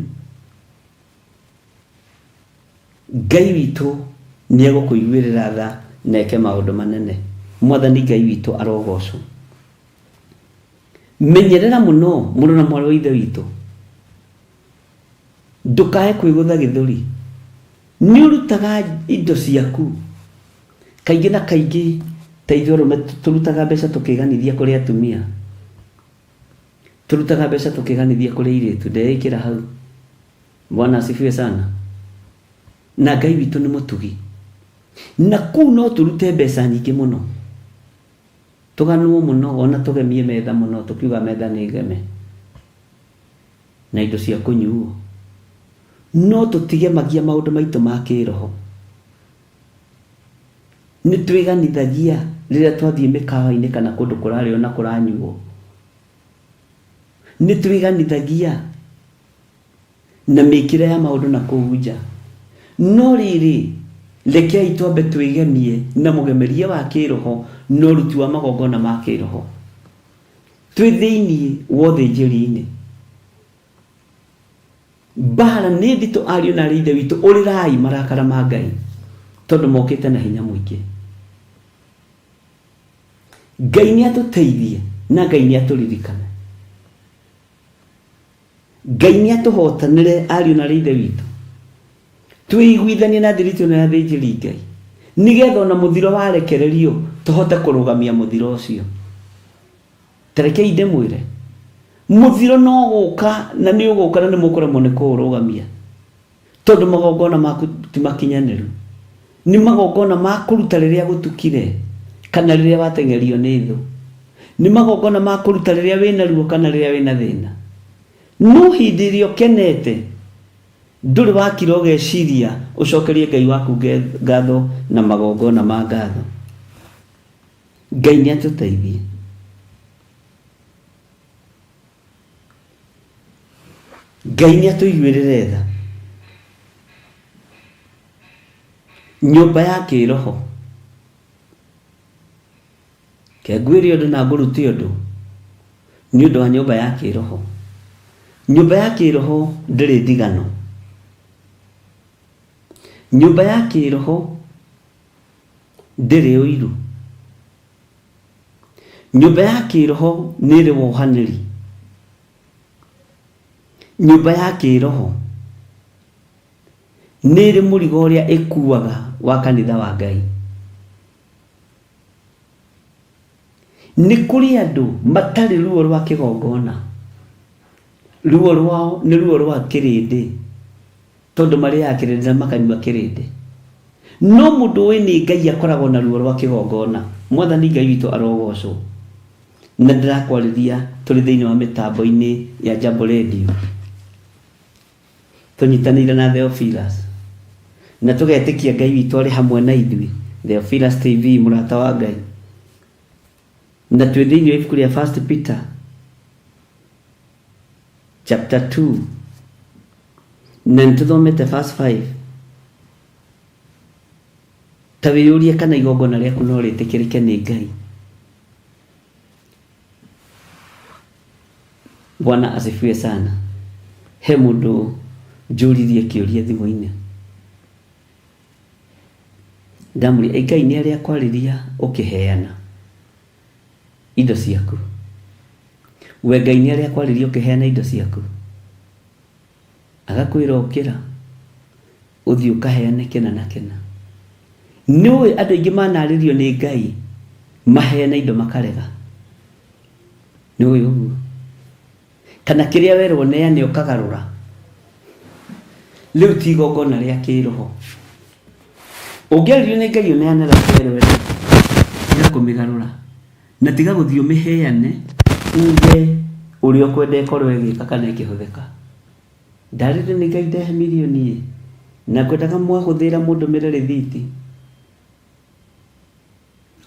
Speaker 5: Ngai witũ nĩ egũkũiguĩrĩra tha na eke maũndũ manene. Mwathani Ngai witũ arogocwo. Menyerera mũno mũrũ na mwarĩ wa Ithe witũ. Ndũkae kwĩgũtha gĩthũri. Nĩ ũrutaga indo ciaku. Kaingĩ na kaingĩ ta ithuĩ arũme tũrutaga mbeca tũkĩganithia kũrĩ atumia. Tũrutaga mbeca tũkĩganithia kũrĩ airĩtu. Ndeĩkĩra hau. Bwana asifiwe sana. Na Ngai witũ nĩ mũtugi. Na kũu no tũrute mbeca nyingĩ mũno. Tũganwo mũno ona tũgemie metha mũno tũkiuga metha nĩ ngeme. Na indo cia kũnyuo. No tũtigemagia maũndũ maitũ ma kĩĩroho. Nĩ twĩganithagia rĩrĩa twathiĩ mĩkawa-inĩ kana kũndũ kũrarĩo na kũranyuo. Nĩ twĩganithagia na mĩkĩre ya maũndũ na kũu nja. No rĩrĩ, rekei twambe twĩgemie na mũgemerie wa kĩĩroho na ũruti wa magongona ma kĩĩroho. Twĩ thĩinĩ wa ũthĩnjĩri-inĩ. Mbaara nĩ nditũ ariũ na arĩ ithe witũ, ũrĩrai marakara ma Ngai tondũ mokĩte na hinya mũingĩ. Ngai nĩ atũteithie na Ngai nĩ atũririkane. Ngai nĩ atũhotanĩre ariũ na arĩ ithe witũ. Twĩiguithanie na thiritũ ĩno ya athĩnjĩri Ngai nĩgetha ona mũthiro warekererio tũhote kũrũgamia mũthiro ũcio. Ta rekei ndĩmwĩre, mũthiro no gũka na nĩ ũgũka na nĩ mũkũremwo nĩ kũũrũgamia tondũ magongona maku ti makinyanĩru. Nĩ magongona ma kũruta rĩrĩa gũtukire kana rĩrĩa wateng'erio nĩ thũ. Nĩ magongona ma kũruta rĩrĩa wĩna ruo kana rĩrĩa wĩna thĩna. No hĩndĩ ĩrĩa ũkenete Ndũrĩ wakira ũgeciria ũcokerie Ngai waku ngatho na magongona ma ngatho. Ngai nĩ atũteithie. Ngai nĩ atũiguĩrĩre tha. Nyũmba ya kĩroho. Reke ngwĩre ũndũ na ngũrute ũndũ nĩ ũndũ wa nyũmba ya kĩroho. Nyũmba ya kĩroho ndĩrĩ ndigano. Nyũmba ya kĩroho ndĩrĩ ũiru. Nyũmba ya kĩroho nĩ ĩrĩ wohanĩri. Nyũmba ya kĩroho nĩ ĩrĩ mũrigo ũrĩa ĩkuaga wa kanitha wa Ngai. Nĩ kũrĩ andũ matarĩ ruo rwa kĩgongona. Ruo rwao nĩ ruo rwa kĩrĩndĩ, tondũ marĩaga kĩrĩndĩ na makanyua kĩrĩndĩ. No mũndũ ũĩ nĩ Ngai akoragwo na ruo rwa kĩgongona. Mwathani Ngai witũ arogocwo. Na ndĩrakwarĩria tũrĩ thĩinĩ wa mĩtambo-inĩ ya Jambo Radio tũnyitanĩire na Theophilus na tũgetĩkia Ngai witũ arĩ hamwe na ithuĩ. Theophilus TV, mũrata wa Ngai, na twĩ thĩinĩ wa ibuku rĩa First Peter chapter 2 na nĩtũthomete verse 5. Ta wĩyũrie kana igongona rĩaku no rĩtĩkĩrĩke nĩ Ngai. Bwana asifiwe sana. He mũndũ njũririe kĩũria thimũ-inĩ, ndamũria, "Ĩ Ngai nĩ arĩa akwarĩria ũkĩheana indo ciaku? We Ngai nĩ arĩa akwarĩria ũkĩheana indo ciaku? Agakwĩra ũkĩra ũthiĩ ũkaheane kĩna na kĩna. Nĩũĩ andũ aingĩ manarĩrio nĩ Ngai maheane indo makarega? Nĩũĩ ũguo? Kana kĩrĩa werwo neane ũkagarũra. Rĩu ti igongona rĩa kĩroho. Ũngĩarĩrio nĩ Ngai ũneane ratero rĩ, tiga kũmĩgarũra. Na tiga gũthiĩ ũmĩheane uge ũrĩa ũkwenda ĩkorwo ĩgĩka kana ĩkĩhũthĩka. Ndarĩrio nĩ Ngai ndehe mirioni ĩ, na ngwendaga mwahũthĩra mũndũmĩre rĩthiti.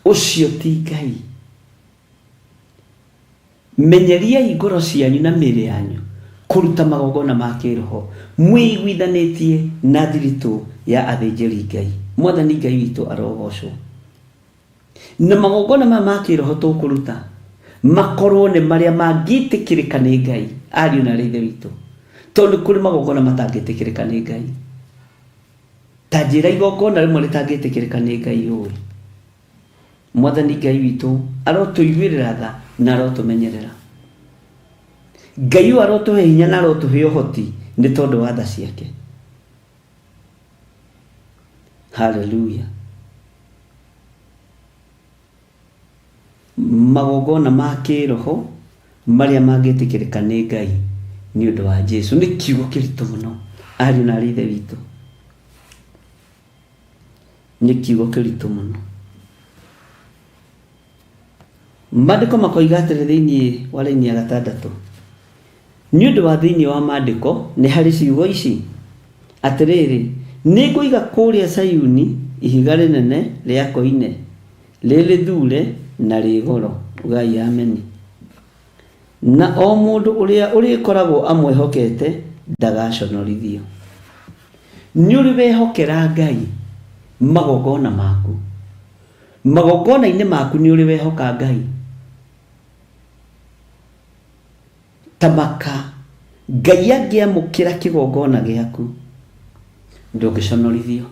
Speaker 5: Ũcio ti Ngai. Menyeriai ngoro cianyu na mĩĩrĩ yanyu kũruta magongona ma kĩĩroho mwĩiguithanĩtie na thiritũ ya athĩnjĩri Ngai. Mwathani Ngai witũ arogoocwo. Na magongona maya ma kĩĩroho tũkũruta makorwo nĩ marĩa mangĩtĩkĩrĩka nĩ Ngai, ariũ na aarĩ a Ithe witũ, tondũ nĩ kũrĩ magongona matangĩtĩkĩrĩka nĩ Ngai. Ta njĩra igongona rĩmwe rĩtangĩtĩkĩrĩka nĩ Ngai ũĩ. Mwathani Ngai witũ arotũiguĩrĩra tha na arotũmenyerera. Ngai ũyũ arotũhe hinya na arotũhe ũhoti nĩ tondũ wa tha ciake. Haleluya. Magongona ma kĩĩroho marĩa mangĩtĩkĩrĩka nĩ Ngai nĩ ũndũ wa Jesu. Nĩ kiugo kĩritũ mũno, ariũ na aarĩ a Ithe witũ. Nĩ kiugo kĩritũ mũno. Maandĩko makoiga atĩrĩ thĩinĩ wa raini ya gatandatũ, Nĩ ũndũ wa thĩinĩ wa Maandĩko nĩ harĩ ciugo ici, Atĩrĩrĩ, nĩngũiga kũrĩa Zayuni ihiga rĩnene rĩa koine, rĩ rĩthure na rĩ goro. Ugai Ameni. Na o mũndũ ũrĩa ũrĩkoragwo amwĩhokete ndagaconorithio. Nĩ ũrĩ wehokera Ngai magongona maku? Magongona-inĩ maku nĩ ũrĩ wehoka Ngai? Ta maka, Ngai angĩamũkĩra kĩgongona gĩaku, ndũngĩconorithio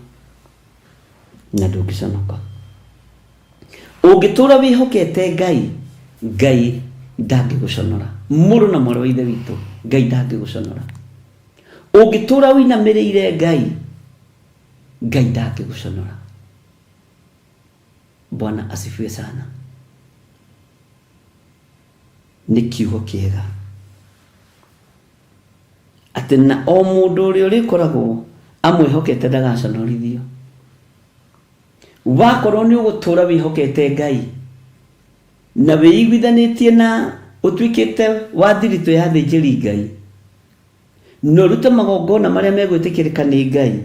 Speaker 5: na ndũngĩconoka. Ũngĩtũra wĩhokete Ngai, Ngai ndangĩgũconora. Mũrũ na mwarĩ wa Ithe witũ, Ngai ndangĩgũconora. Ũngĩtũra ũinamĩrĩire Ngai, Ngai ndangĩgũconora. Bwana asifiwe sana. Nĩ kiugo kĩega atĩ na o mũndũ ũrĩa ũrĩkoragwo amwĩhokete ndagaconorithio. Wakorwo nĩ ũgũtũra wĩhokete Ngai na wĩiguithanĩtie na ũtuĩkĩte wa thiritũ ya athĩnjĩri Ngai na ũrute magongona marĩa megwĩtĩkĩrĩka nĩ Ngai,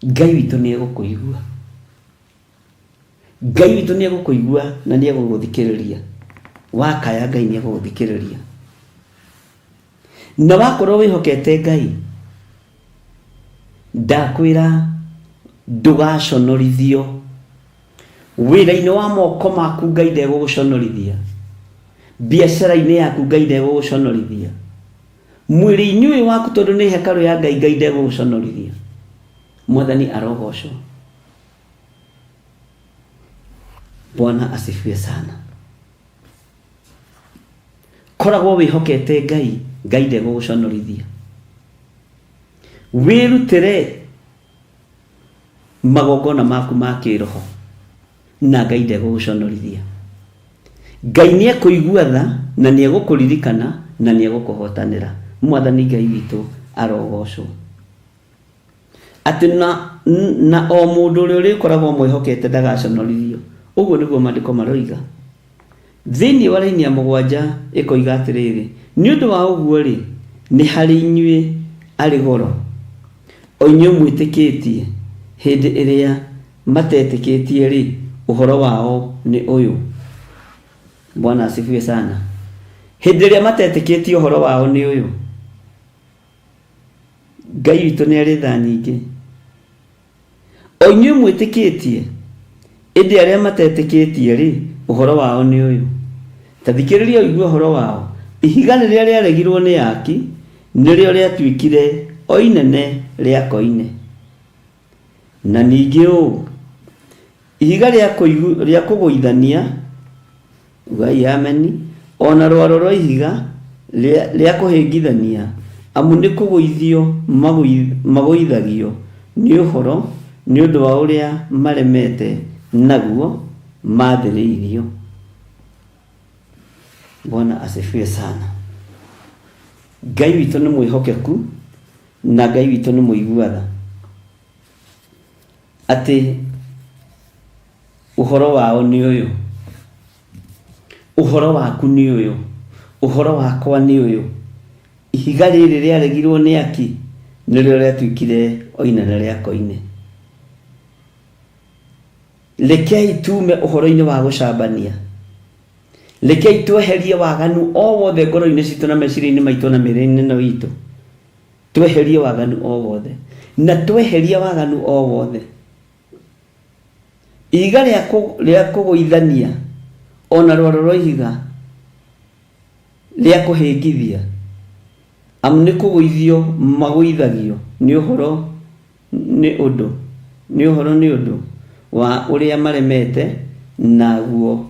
Speaker 5: Ngai witũ nĩ egũkũigua. Ngai witũ nĩ egũkũigua na nĩ egũgũthikĩrĩria. Wakaya Ngai nĩ egũgũthikĩrĩria. Na wakorwo wĩhokete Ngai, ndakwĩra ndũgaconorithio. Wĩra-inĩ wa moko maku Ngai ndegũgũconorithia. Biacara-inĩ yaku Ngai ndegũgũconorithia. Mwĩrĩ-inĩ ũyũ waku tondũ nĩ hekarũ ya Ngai, Ngai ndegũgũconorithia. Mwathani arogocwo. Bwana asifiwe sana. Koragwo wĩhokete Ngai, Ngai ndegũgũconorithia. Wĩrutĩre magongona maku ma kĩroho na Ngai ndegũgũconorithia. Ngai nĩ ekũigua tha na nĩ egũkũririkana na nĩ egũkũhotanĩra. Mwathani Ngai witũ arogocwo. Atĩ na, na o mũndũ ũrĩa ũrĩkoragwo amwĩhokete ndagaconorithio. Ũguo nĩguo maandĩko maroiga. Thĩinĩ wa raini ya mũgwanja ĩkoiga atĩrĩrĩ, nĩ ũndũ wa ũguo-rĩ, nĩ harĩ inyuĩ arĩ goro, o inyuĩ mwĩtĩkĩtie, hĩndĩ ĩrĩa matetĩkĩtie-rĩ, ũhoro wao nĩ ũyũ. Bwana asifiwe sana. Hĩndĩ ĩrĩa matetĩkĩtie ũhoro wao nĩ ũyũ. Ngai witũ nĩ arĩ tha nyingĩ. O inyuĩ mwĩtĩkĩtie, ĩndĩ arĩa matetĩkĩtie-rĩ, ũhoro wao nĩ ũyũ. Ta thikĩrĩria ũigue ũhoro wao, Ihiga rĩrĩa rĩaregirwo nĩ aaki, nĩrĩo rĩatuĩkire o inene rĩa koine. Na ningĩ ũũ, Ihiga rĩa kũgũithania, Ugai ameni, o na rwaro rwa ihiga rĩa kũhĩngithania, amu nĩ kũgũithio magũithagio nĩ ũhoro nĩ ũndũ wa ũrĩa maremete naguo maathĩrĩirio. Bwana asifiwe sana. Ngai witũ nĩ mwĩhokeku na Ngai witũ nĩ mũigua tha. Atĩ Ũhoro wao nĩ ũyũ. Ũhoro waku nĩ ũyũ. Ũhoro wakwa nĩ ũyũ. Ihiga rĩrĩ rĩaregirwo nĩ aki, nĩrĩo rĩatuĩkire o inene rĩa koine. Rekei tuume ũhoro-inĩ wa gũcambania. Rekei tweherie waganu o wothe ngoro-inĩ citũ na meciria-inĩ maitũ na mĩĩrĩ-inĩ ĩno itũ. Tweherie waganu o wothe. Na tweheria waganu o wothe, Ihiga rĩa kũgũithania, o na rwaro rwa ihiga rĩa kũhĩngithia, amu nĩ kũgũithio magũithagio nĩ ũhoro nĩ ũndũ, nĩ ũhoro nĩ ũndũ wa ũrĩa maremete naguo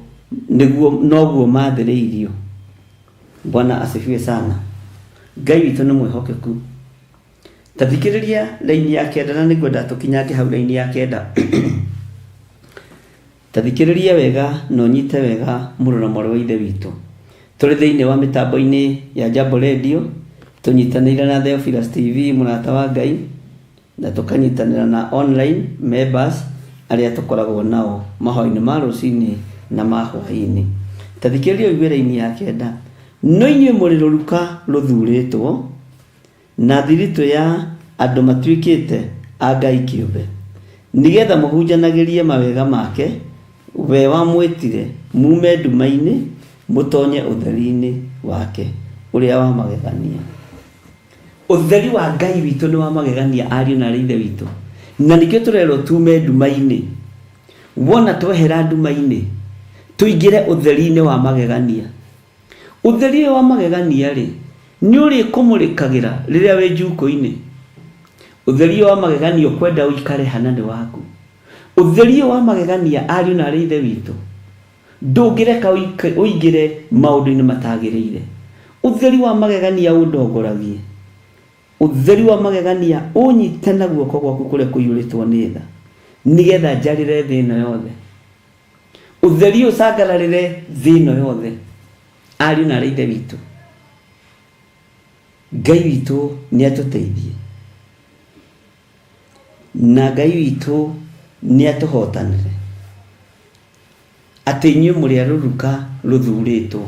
Speaker 5: nĩguo noguo maathĩrĩirio. Bwana asifiwe sana. Ngai witũ nĩ mwĩhokeku. Ta thikĩrĩria raini ya kenda na nĩngwenda tũkinyange hau raini ya kenda. Ta thikĩrĩria wega na ũnyite wega mũrũ na mwarĩ wa ithe witũ. Tũrĩ thĩinĩ wa mĩtambo-inĩ ya Jambo Radio, tũnyitanĩire na Theophilus TV mũrata wa Ngai, na tũkanyitanĩra na online members arĩa tũkoragwo nao mahoya-inĩ ma rũcinĩ na ma hwaĩ-inĩ. Ta thikĩrĩria ũigue raini ya kenda. No inyuĩ mũrĩ rũruka rũthurĩtwo, na thiritũ ya andũ matuĩkĩte a Ngai kĩũmbe, nĩ getha mũhunjanagĩrie mawega make, we wamwĩtire muume nduma-inĩ mũtonye ũtheri-inĩ wake ũrĩa wa magegania. Ũtheri wa Ngai witũ nĩ wa magegania ariũ na aarĩ a Ithe witũ, na nĩkĩo tũrerwo tuume nduma-inĩ. Wona twehera nduma-inĩ, tũingĩre ũtheri-inĩ wa magegania. Ũtheri ũyũ wa magegania-rĩ, nĩ ũrĩkũmũrĩkagĩra rĩrĩa wĩ njukũ-inĩ. Ũtheri ũyũ wa magegania ũkwenda ũikare ha na nĩ waku. Ũtheri ũyũ wa magegania ariũ na aarĩ a Ithe witũ, ndũngĩreka ũingĩre maũndũ-inĩ matagĩrĩire. Ũtheri wa magegania ũndongoragie. Ũtheri wa magegania ũnyite na guoko gwaku kũrĩa kũiyũrĩtwo nĩ tha, nĩgetha njarĩre thĩ ĩno yothe. Ũtheri ũcangararĩre thĩ ĩno yothe. Ariũ na aarĩ a Ithe witũ, Ngai witũ nĩ atũteithie na Ngai witũ nĩ atũhotanĩre atĩ inyuĩ mũrĩ a rũruka rũthurĩtwo.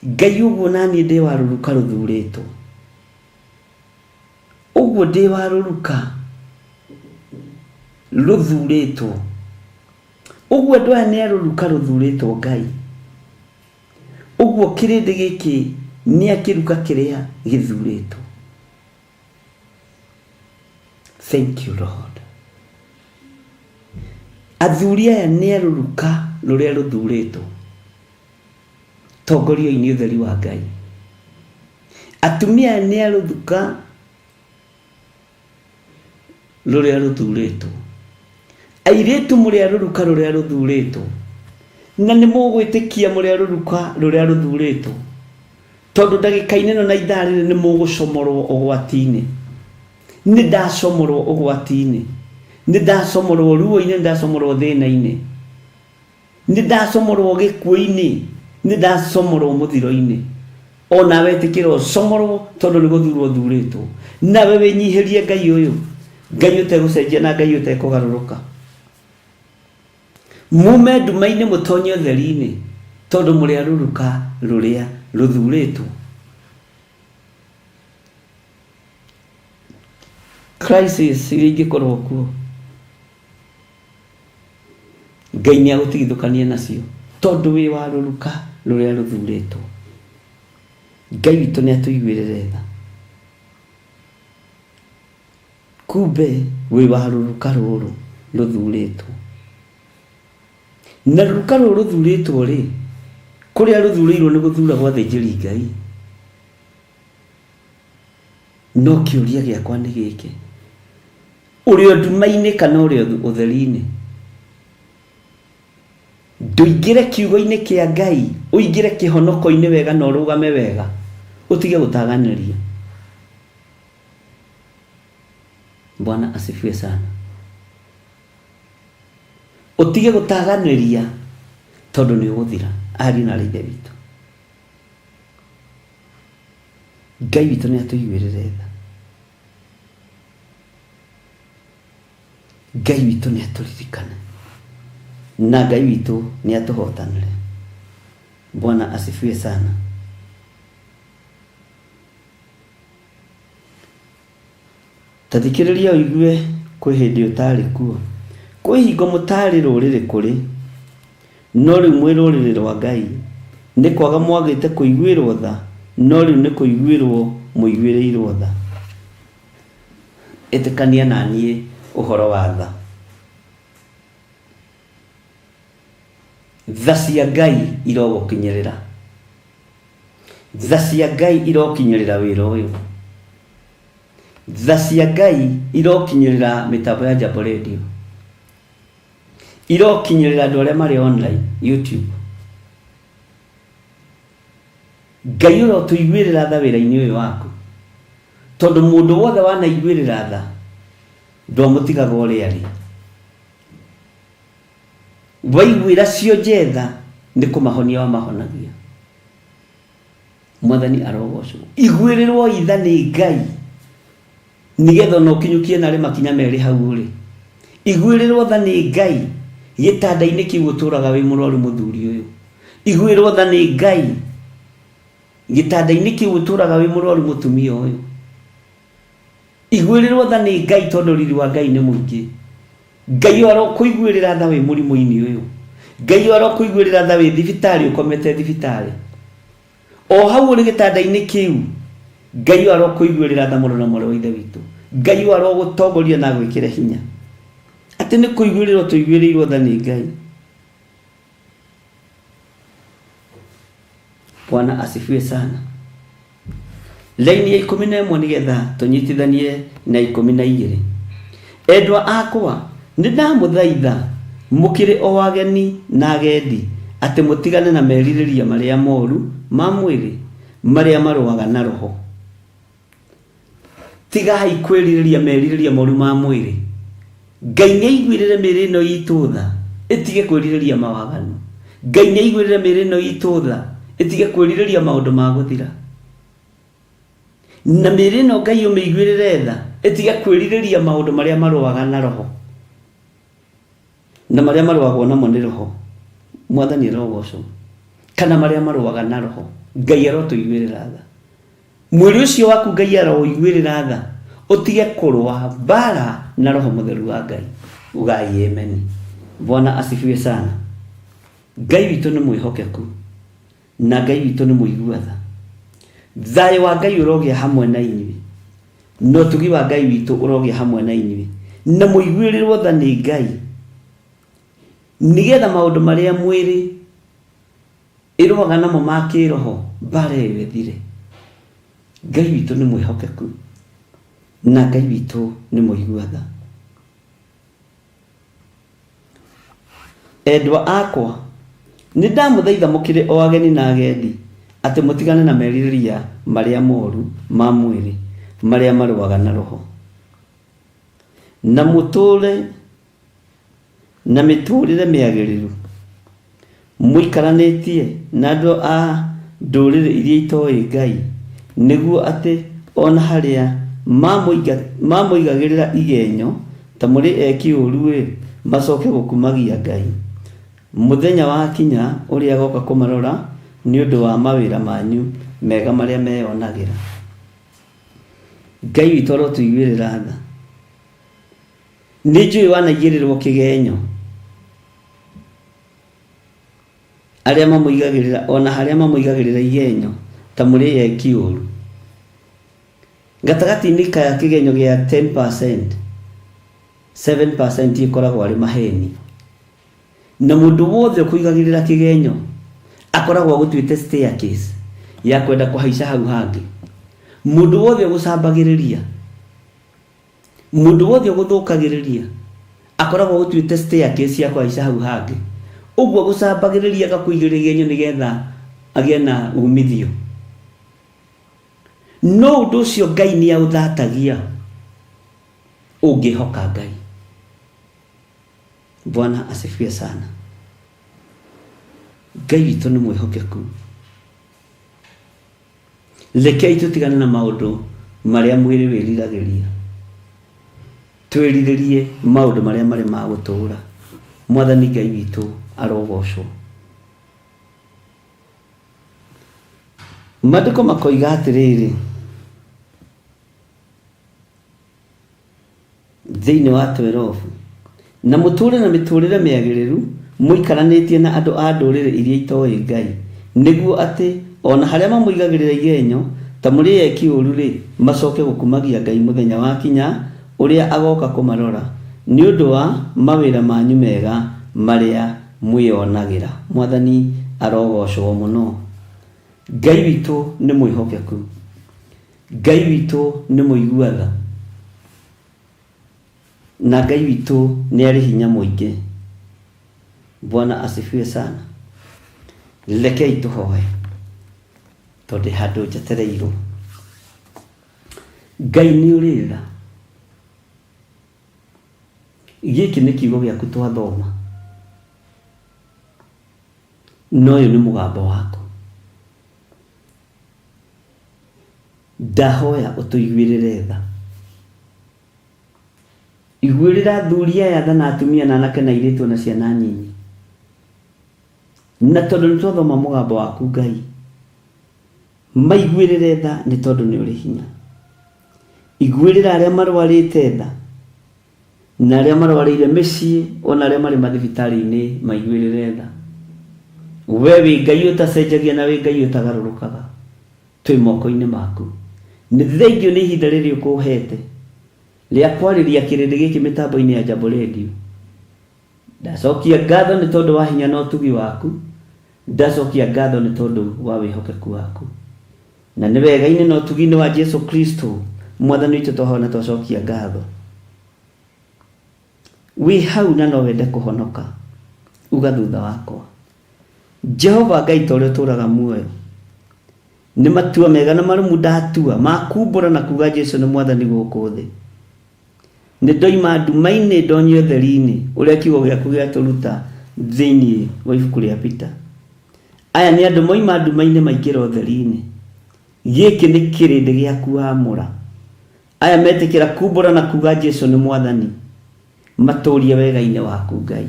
Speaker 5: Ngai ũguo naniĩ ndĩ wa rũruka rũthurĩtwo. Ũguo ndĩ wa rũruka rũthurĩtwo. Ũguo andũ aya nĩ a rũruka rũthurĩtwo Ngai. Ũguo kĩrĩndĩ gĩkĩ nĩ a kĩruka kĩrĩa gĩthurĩtwo. Thank you Lord. Athuri aya nĩ a rũruka rũrĩa rũthurĩtwo. Tongorioi nĩ ũtheri wa Ngai. Atumia aya nĩ a rũruka rũrĩa rũthurĩtwo. Airĩtu mũrĩ a rũruka rũrĩa rũthurĩtwo. Na nĩ mũgwĩtĩkia mũrĩ a rũruka rũrĩa rũthurĩtwo. Tondũ ndagĩka-inĩ ĩno na ithaa rĩrĩ nĩ mũgũcomorwo ũgwati-inĩ. Nĩ ndacomorwo ũgwati-inĩ. Nĩ ndacomorwo ruo-inĩ, nĩ ndacomorwo thĩna-inĩ. Nĩ ndacomorwo gĩkuũ-inĩ, nĩ ndacomorwo mũthiro-inĩ. O nawe ĩtĩkĩra ũcomorwo tondũ nĩ gũthurwo ũthurĩtwo. Nawe wĩnyihĩrie Ngai ũyũ, Ngai ũtegũcenjia na Ngai ũtekũgarũrũka. Mume nduma-inĩ mũtonye ũtheri-inĩ. Tondũ mũrĩ a rũruka rũrĩa rũthurĩtwo. Crisis iria ingĩkorwo kuo, Ngai nĩ agũtigithũkania nacio tondũ wĩ wa rũruka rũrĩa rũthurĩtwo. Ngai witũ nĩ atũiguĩrĩre tha. Kumbe wĩ wa rũruka rũrũ rũthurĩtwo. Na rũruka rũrũ rũthurĩtwo-rĩ, kũrĩa rũthurĩirwo nĩ gũthuragwo athĩnjĩri Ngai. No kĩũria gĩakwa nĩ gĩkĩ, ũrĩ o nduma-inĩ kana ũrĩ o ũtheri-inĩ? Ndũingĩre kiugo-inĩ kĩa Ngai, ũingĩre kĩhonoko-inĩ wega na ũrũgame wega, ũtige gũtaganĩria. Bwana asifiwe sana. Ũtige gũtaganĩria tondũ nĩ ũgũthira, ariũ na aarĩ a Ithe witũ. Ngai witũ nĩ atũiguĩrĩre tha. Ngai witũ nĩ atũririkane na Ngai witũ nĩ atũhotanĩre. Bwana asifiwe sana. Ta thikĩrĩria ũigue kwĩ hĩndĩ ũtaarĩ kuo, kwĩ hingo mũtaarĩ rũrĩrĩ kũrĩ, no rĩu mwĩ rũrĩrĩ rwa Ngai, nĩ kwaga mwagĩte kũiguĩrũo tha, no rĩu nĩ kũiguĩrũo mũiguĩrĩirũo tha. Ĩtĩkania na niĩ ũhoro wa tha. Tha cia Ngai irogũkinyĩrĩra. Tha cia Ngai irokinyĩrĩra wĩra ũyũ. Tha cia Ngai irokinyĩrĩra mĩtambo ya Jambo Radio. Irokinyĩrĩra andũ arĩa marĩ online, YouTube. Ngai ũrotũiguĩrĩra tha wĩra-inĩ ũyũ waku. Tondũ mũndũ wothe wanaiguĩrĩra tha, ndwamũtigaga ũrĩa arĩ. Waiguĩra cionje tha, nĩ kũmahonia wamahonagia. Mwathani arogocwo. Iguĩrĩrwo itha nĩ Ngai, nĩgetha ona ũkinyũkie narĩ makinya merĩ hau ũrĩ. Iguĩrĩrwo tha nĩ Ngai, gĩtanda-inĩ kĩu ũtũraga wĩ mũrwaru mũthuri ũyũ. Iguĩrĩrwo tha nĩ Ngai, gĩtanda-inĩ kĩu ũtũraga wĩ mũrwaru mũtumia ũyũ. Iguĩrĩrwo tha nĩ Ngai tondũ riri wa Ngai nĩ mũingĩ. Ngai ũyũ arokũiguĩrĩra tha wĩ mũrimũ-inĩ ũyũ. Ngai ũyũ arokũiguĩrĩra tha wĩ thibitarĩ ũkomete thibitarĩ. O hau ũrĩ gĩtanda-inĩ kĩu, Ngai ũyũ arokũiguĩrĩra tha mũrũ na mwarĩ wa Ithe witũ. Ngai ũyũ arogũtongoria na agwĩkĩre hinya. Atĩ nĩ kũiguĩrĩrwo tũiguĩrĩirwo tha nĩ Ngai. Bwana asifiwe sana. Laini ya 11 nĩgetha tũnyitithanie na 12. Endwa akwa, nĩ ndamũthaitha mũkĩrĩ o ageni na agendi atĩ mũtigane na merirĩria marĩa moru ma mwĩrĩ marĩa marũaga na roho. Tigai kwĩrirĩria merirĩria moru ma mwĩrĩ. Ngai nĩ aiguĩrĩre mĩĩrĩ ĩno itũ tha ĩtige kwĩrirĩria mawaganu. Ngai nĩ aiguĩrĩre mĩĩrĩ ĩno itũ tha ĩtige kwĩrirĩria maũndũ ma gũthira. Na mĩĩrĩ ĩno Ngai ũmĩiguĩrĩre tha ĩtige kwĩrirĩria maũndũ marĩa marũaga na roho na marĩa marũagwo namo nĩ roho. Mwathani arogocwo. Kana marĩa marũaga na roho. Ngai arotũiguĩrĩra tha. Mwĩrĩ ũcio waku Ngai aroũiguĩrĩra tha, ũtige kũrũa mbara na Roho Mũtheru wa Ngai. Ugai ameni. Bwana asifiwe sana. Ngai witũ nĩ mwĩhokeku na Ngai witũ nĩ mũigua tha. Thayũ wa Ngai ũrogĩa hamwe na inyuĩ na ũtugi wa Ngai witũ ũrogĩa hamwe na inyuĩ na mũiguĩrĩrwo tha nĩ Ngai nĩgetha maũndũ marĩa mwĩrĩ Ĩrũaga namo ma kĩroho mbara ĩyo ĩthire. Ngai witũ nĩ mwĩhokeku na Ngai witũ nĩ mũigua tha. Endwa akwa, nĩ ndamũthaitha mũkĩrĩ o ageni na agendi atĩ mũtigane na merirĩria marĩa moru ma mwĩrĩ marĩa marũaga na roho, na mũtũũre na mĩtũũrĩre mĩagĩrĩru, mũikaranĩtie na andũ a ndũrĩrĩ iria itoĩ Ngai, nĩguo atĩ o na harĩa mamũigagĩrĩra igenyo ta mũrĩ eki ũũru-rĩ, macoke gũkumagia Ngai. Mũthenya wakinya ũrĩa agoka kũmarora nĩ ũndũ wa mawĩra manyu mega marĩa meyonagĩra. Ngai witũ arotũiguĩrĩra tha. Nĩ njũĩ wanaigĩrĩrwo kĩgenyo. Arĩa mamũigagĩrĩra o na harĩa mamũigagĩrĩra igenyo ta mũrĩ eki ũru. Gatagatĩ-inĩ ka kĩgenyo gĩa 10%, 7% ĩkoragwo arĩ maheni. Na mũndũ wothe ũkũigagĩrĩra kĩgenyo akoragwo agũtuĩte staircase ya kwenda kũhaica hau hangĩ. Mũndũ wothe ũgũcambagĩrĩria, mũndũ wothe ũgũthũkagĩrĩria akoragwo agũtuĩte staircase ya kũhaica hau hangĩ. Ũguo agũcambagĩrĩria agakũigĩrĩra igenyo nĩgetha agĩe na umithio. No ũndũ ũcio Ngai nĩ aũthatagia ũngĩhoka Ngai. Bwana asifiwe sana. Ngai witũ nĩ mwĩhokeku. Rekei tũtigane na maũndũ marĩa mwĩrĩ wĩriragĩria, twĩrirĩrie maũndũ marĩa marĩ ma gũtũũra. Mwathani Ngai witũ arogocwo. Maandĩko makoiga atĩrĩrĩ, thĩinĩ wa 12, na mũtũũre na mĩtũũrĩre mĩagĩrĩru, mũikaranĩtie na andũ a ndũrĩrĩ iria itoĩ Ngai, nĩguo atĩ, o na harĩa mamũigagĩrĩra igenyo, ta mũrĩ eki ũũru-rĩ, macoke gũkumagia Ngai mũthenya wakinya ũrĩa agoka kũmarora, nĩ ũndũ wa mawĩra manyu mega marĩa mwĩonagĩra. Mwathani arogocwo mũno. Ngai witũ nĩ mwĩhokeku. Ngai witũ nĩ mũigua tha. Na Ngai witũ nĩ arĩ hinya mũingĩ. Bwana asifiwe sana. Rekei tũhoe tondũ handũ njetereirwo. Ngai nĩ ũrĩ tha. Gĩkĩ nĩ kiugo gĩaku twathoma. Na ũyũ nĩ mũgambo waku. Ndahoya ũtũiguĩrĩre tha. Iguĩrĩra athuri aya tha na atumia na anake na airĩtu ona ciana nyinyi. Na tondũ nĩ twathoma mũgambo waku Ngai, maiguĩrĩre tha nĩ tondũ nĩ ũrĩ hinya. Iguĩrĩra arĩa marwarĩte tha na arĩa marwarĩire mĩciĩ ona arĩa marĩ mathibitarĩ-inĩ maiguĩrĩre tha. We wĩ Ngai ũtacenjagia na wĩ Ngai ũtagarũrũkaga. Twĩ moko-inĩ maku. Nĩ thengiũ nĩ ihinda rĩrĩ ũkũhete rĩa kwarĩria kĩrĩndĩ gĩkĩ mĩtambo-inĩ ya Jambo Radio. Ndacokia ngatho nĩ tondũ wa hinya na ũtugi waku. Ndacokia ngatho nĩ tondũ wa wĩhokeku waku. Na nĩ wega-inĩ na ũtugi-inĩ wa Jesu Kristo Mwathani witũ twahoya na twacokia ngatho. Wĩ hau na no wende kũhonoka, uga thutha wakwa. Jehova Ngai ta ũrĩa ũtũũraga muoyo, nĩ matua mega na marũmu ndatua ma kumbũra na kuga Jesu nĩ Mwathani gũkũ thĩ. Nĩ ndoima nduma-inĩ ndonye ũtheri-inĩ ũrĩa kiugo gĩaku gĩatũruta thĩinĩ wa ibuku rĩa Peter. Aya nĩ andũ moima nduma-inĩ maingĩra ũtheri-inĩ. Gĩkĩ nĩ kĩrĩndĩ gĩaku wamũra. Aya metĩkĩra kumbũra na kuga Jesu nĩ Mwathani, matũrie wega-inĩ waku Ngai.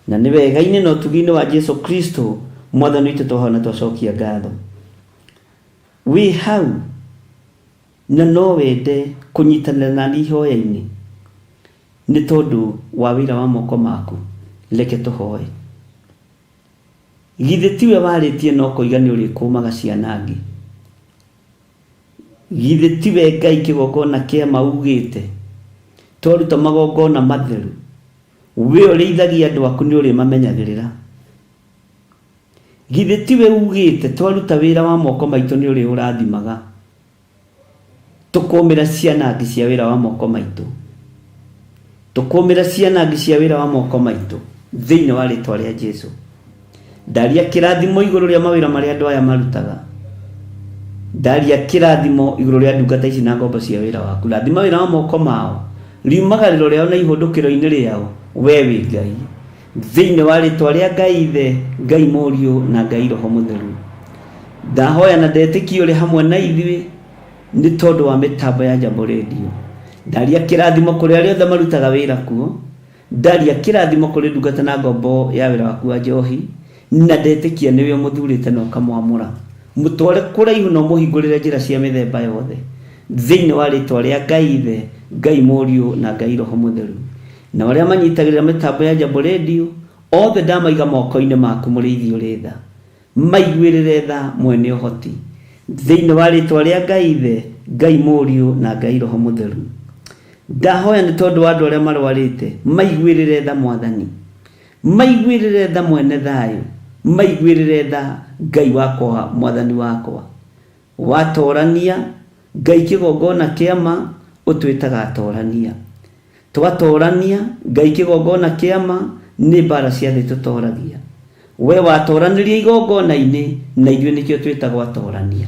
Speaker 5: Na nĩ wega-inĩ na ũtugi-inĩ wa Jesu Kristo Mwathani witũ twahoya na twacokia ngatho. Wĩ hau na no wende kũnyitanĩra nani ihoya-inĩ nĩ tondũ wa wĩra wa moko maku, reke tũhoe. Githĩ tiwe warĩtie na ũkoiga nĩ ũrĩkũmaga ciana ngĩ? Githĩ tiwe Ngai kĩgongona kĩa ma ugĩte twaruta magongona matheru, we ũrĩithagia andũ aku nĩ ũrĩmamenyagĩrĩra? Githĩ tiwe ugĩte twaruta wĩra wa moko maitũ nĩ ũrĩũrathimaga? Tũkũmĩra cianangi cia wĩra wa moko maitũ. Tũkũmĩra cianangi cia wĩra wa moko maitũ thĩinĩ wa rĩtwa rĩa Jesu. Ndaria kĩrathimo igũrũ rĩa mawĩra marĩa andũ aya marutaga. Ndaria kĩrathimo igũrũ rĩa ndungata ici na ngombo cia wĩra waku. Rathima wĩra wa moko mao. Riumagarĩro rĩao na ihũndũkĩro-inĩ rĩao. We wĩ Ngai. Thĩinĩ wa rĩtwa rĩa Ngai Ithe, Ngai Mũriũ na Ngai Roho Mũtheru. Ndahoya na ndetĩkia ũrĩ hamwe na ithuĩ nĩ tondũ wa mĩtambo ya Jambo Radio. Ndaria kĩrathimo kũrĩ arĩa othe marutaga wĩra kuo. Ndaria kĩrathimo kũrĩ ndungata na ngombo ya wĩra waku wa njohi, na ndetĩkia nĩwe ũmũthurĩte na ũkamwamũra. Mũtware kũraihu na ũmũhingũrĩre njĩra cia mĩthemba yothe. Thĩinĩ wa rĩtwa rĩa Ngai Ithe, Ngai Mũriũ na Ngai Roho Mũtheru. Na arĩa manyitagĩrĩra mĩtambo ya Jambo Radio, othe ndamaiga moko-inĩ maku mũrĩithi ũrĩ tha. Maiguĩrĩre tha mwene ũhoti. Thĩinĩ wa rĩtwa rĩa Ngai Ithe, Ngai Mũriũ na Ngai Roho Mũtheru. Ndahoya nĩ tondũ wa andũ arĩa marwarĩte, maiguĩrĩre tha Mwathani. Maiguĩrĩre tha mwene thayũ, maiguĩrĩre tha Ngai wakwa, Mwathani wakwa. Watorania, Ngai kĩgongona kĩa ma, ũtwĩtaga atorania. Twatorania, Ngai kĩgongona kĩa ma, nĩ mbara cia thĩ tũtoragia. We watoranirie igongona-inĩ, na ithuĩ nĩkĩo twĩtagwo atorania.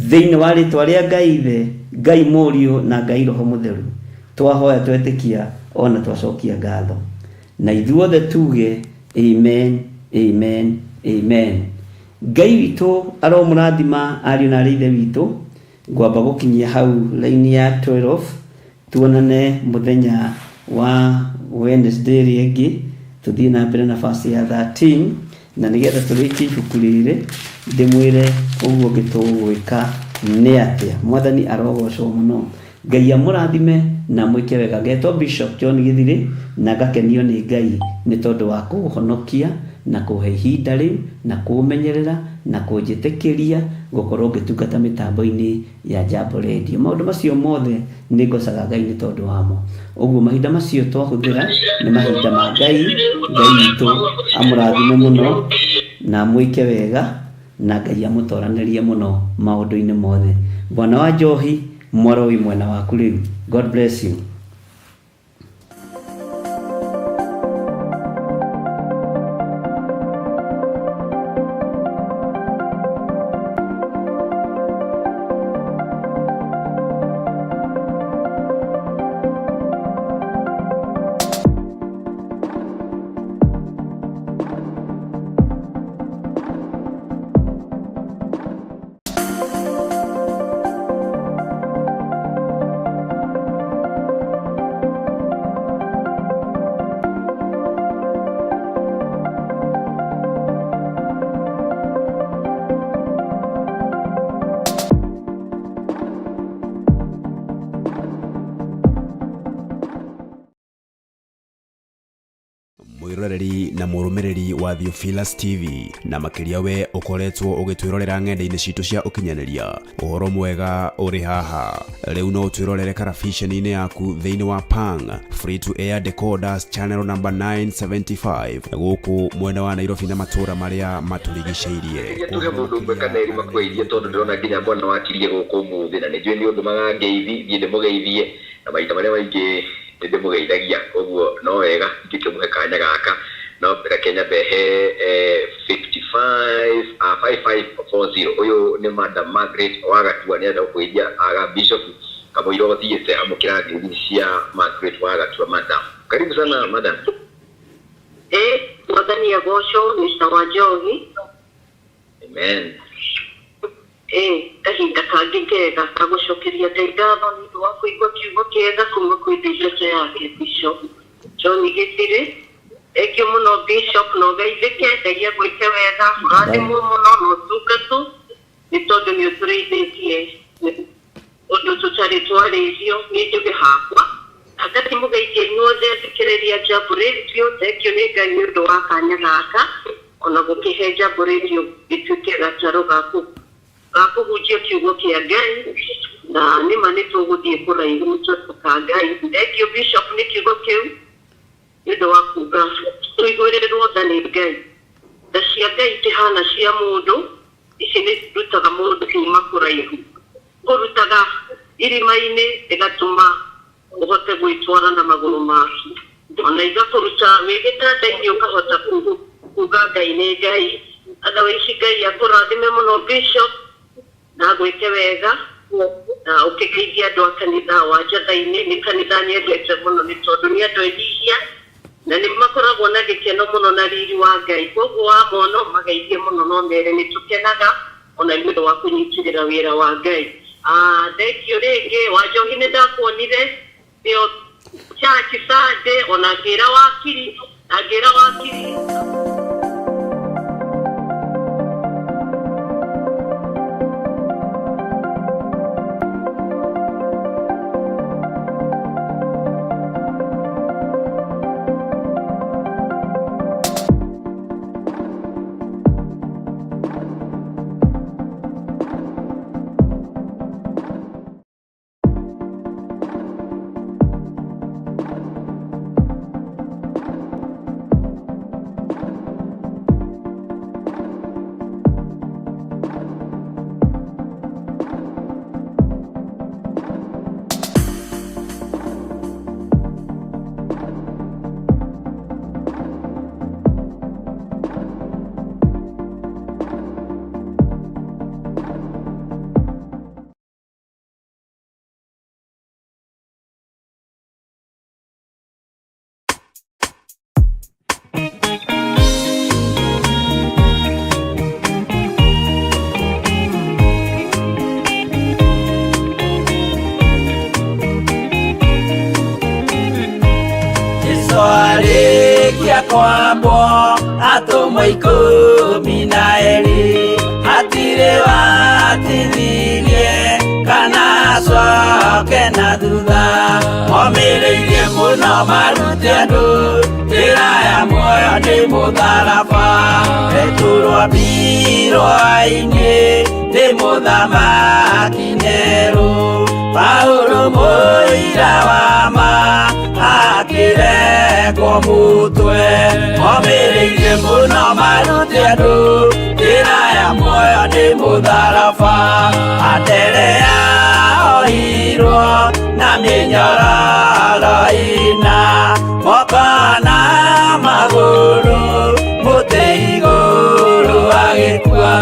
Speaker 5: Thĩinĩ wa rĩtwa rĩa Ngai Ithe, Ngai Mũriũ na Ngai Roho Mũtheru, twahoya twetĩkia ona twacokia ngatho. Na ithuothe tuge amen, amen, amen. Ngai witũ aromũrathima ariũ na arĩ ithe witũ. Ngwamba gũkinyia hau laini ya 12 tuonane mũthenya wa Wednesday ĩrĩa ĩngĩ tũthiĩ na mbere na verse ya 13 na nĩgetha tũrĩkie ibuku rĩrĩ ndĩmwĩre ũguo ũngĩ tũgwĩka nĩ atĩa. Mwathani arogocwo mũno. Ngai amũrathime na amwĩke wega. Ngetwo Bishop John Gĩthirĩ na ngakenio nĩ Ngai nĩ tondũ wa kũũhonokia na kũhe ihinda rĩu na kũũmenyerera na kũnjĩtĩkĩria gũkorwo ngĩtungata mĩtambo-inĩ ya Jambo Radio. Maũndũ macio mothe nĩ ngocaga Ngai nĩ tondũ wamo. Ũguo mahinda macio twahũthĩra nĩ mahinda ma Ngai. Ngai witũ amũrathime mũno na amwĩke wega na Ngai amũtoranĩrie mũno maũndũ-inĩ mothe. Bwana wa Njohi, mwaro wĩ mwena waku rĩu. God bless you.
Speaker 1: Mwiroreri na mũrũmĩrĩri wa Theophilus TV na makĩria we ũkoretwo ũgĩtwĩrorera ng'enda-inĩ citũ cia ũkinyanĩria, ũhoro mwega ũrĩ haha. Rĩu no ũtwĩrorere karabiceni-inĩ yaku thĩinĩ wa Pang Free to Air Decoders channel number 975 gũkũ mwena wa Nairobi na matũũra marĩa matũrigicĩirie.
Speaker 6: Geria tuhe mũndũ ũmwe kana erĩ makũgeithie tondũ ndĩrona nginya mwana wakirie gũkũ ũmũthĩ na nĩnjũĩ nĩ ũndũmaga ngeithi thiĩ ndĩmũgeithie na maita marĩa maingĩ nĩ ndĩmũgeithagia koguo no wega ingĩkĩmũhe kanya gaka no reke nyambe he 55 5540 ũyũ nĩ Madam Margaret Wagatua nĩ arenda gũkũgeithia aga Bishop kamũira ũthiĩte amũkĩra ngeithi cia Margaret Wagatua. Madam, karibu sana madam.
Speaker 7: Ĩ, Mwathani agocwo, Mr. Wanjohi.
Speaker 6: Amen.
Speaker 7: Ĩ, kahinda kangĩ kega ga gũcokeria Ngai ngatho nĩ ũndũ wa kũigua kiugo kĩega kuma kwĩ ndungata yake Bishop John Gĩthirĩ. Thengiũ mũno Bishop, na ũgeithĩke, Ngai agwĩke wega, ũrathimwo mũno na ũtungatwo nĩ tondũ nĩ ũtũrĩithĩtie ũndũ tũtarĩ twarĩithio. Niĩ njuge hakwa na ngathiĩ mũgeithie inyuothe athikĩrĩria Jambo Radio. Thengiũ nĩ Ngai nĩ ũndũ wa kanya gaka ona gũkĩhe Jambo Radio gĩtuĩke gatarũ ga kũhunjia kiugo kĩa Ngai, na nĩma nĩ tũgũthiĩ kũraihu nĩ tondũ ka Ngai. Thengiũ Bishop nĩ kiugo kĩu nĩ ũndũ wa kuga tũiguĩrĩrwo tha nĩ Ngai. Tha cia Ngai itihana cia mũndũ, ici nĩ irutaga mũndũ kuma kũraihu, kũrutaga irima-inĩ ĩgatũma ũhote gwĩtwara na magũrũ maku, ona igakũruta wĩ gĩtanda-inĩ ũkahota kuga Ngai nĩ Ngai. Otherwise Ngai akũrathime mũno Bishop na agwĩke wega na ũkĩgeithia andũ a kanitha wa Njatha-inĩ. Nĩ kanitha nyendete mũno nĩ tondũ nĩ andũ enyihia na nĩ makoragwo na gĩkeno mũno na riri wa Ngai, koguo wamona ũmageithie mũno no mere nĩ tũkenaga ona nĩ ũndũ wa kũnyitĩrĩra wĩra wa Ngai. Thengiũ rĩngĩ Wanjohi, nĩ ndakuonire nĩo. Church Sunday ona ngĩra wakiri na ngĩra wakiri.
Speaker 3: Jesu arĩkia kwambwo atũmwo 12 hatirĩ watithirie kana acoke na thutha momĩrĩirie mũno marute andũ njĩra ya muoyo nĩ mũtharaba Petero ambirwo-inĩ nĩ mũthamaki Nero Paulo mũira wa ma akĩrekwo mũtwe momĩrĩirie mũno marute andũ njĩra ya muoyo nĩ mũtharaba Anderea ohirwo na mĩnyororo ĩna moko na magũrũ mũtĩ igũrũ agĩkua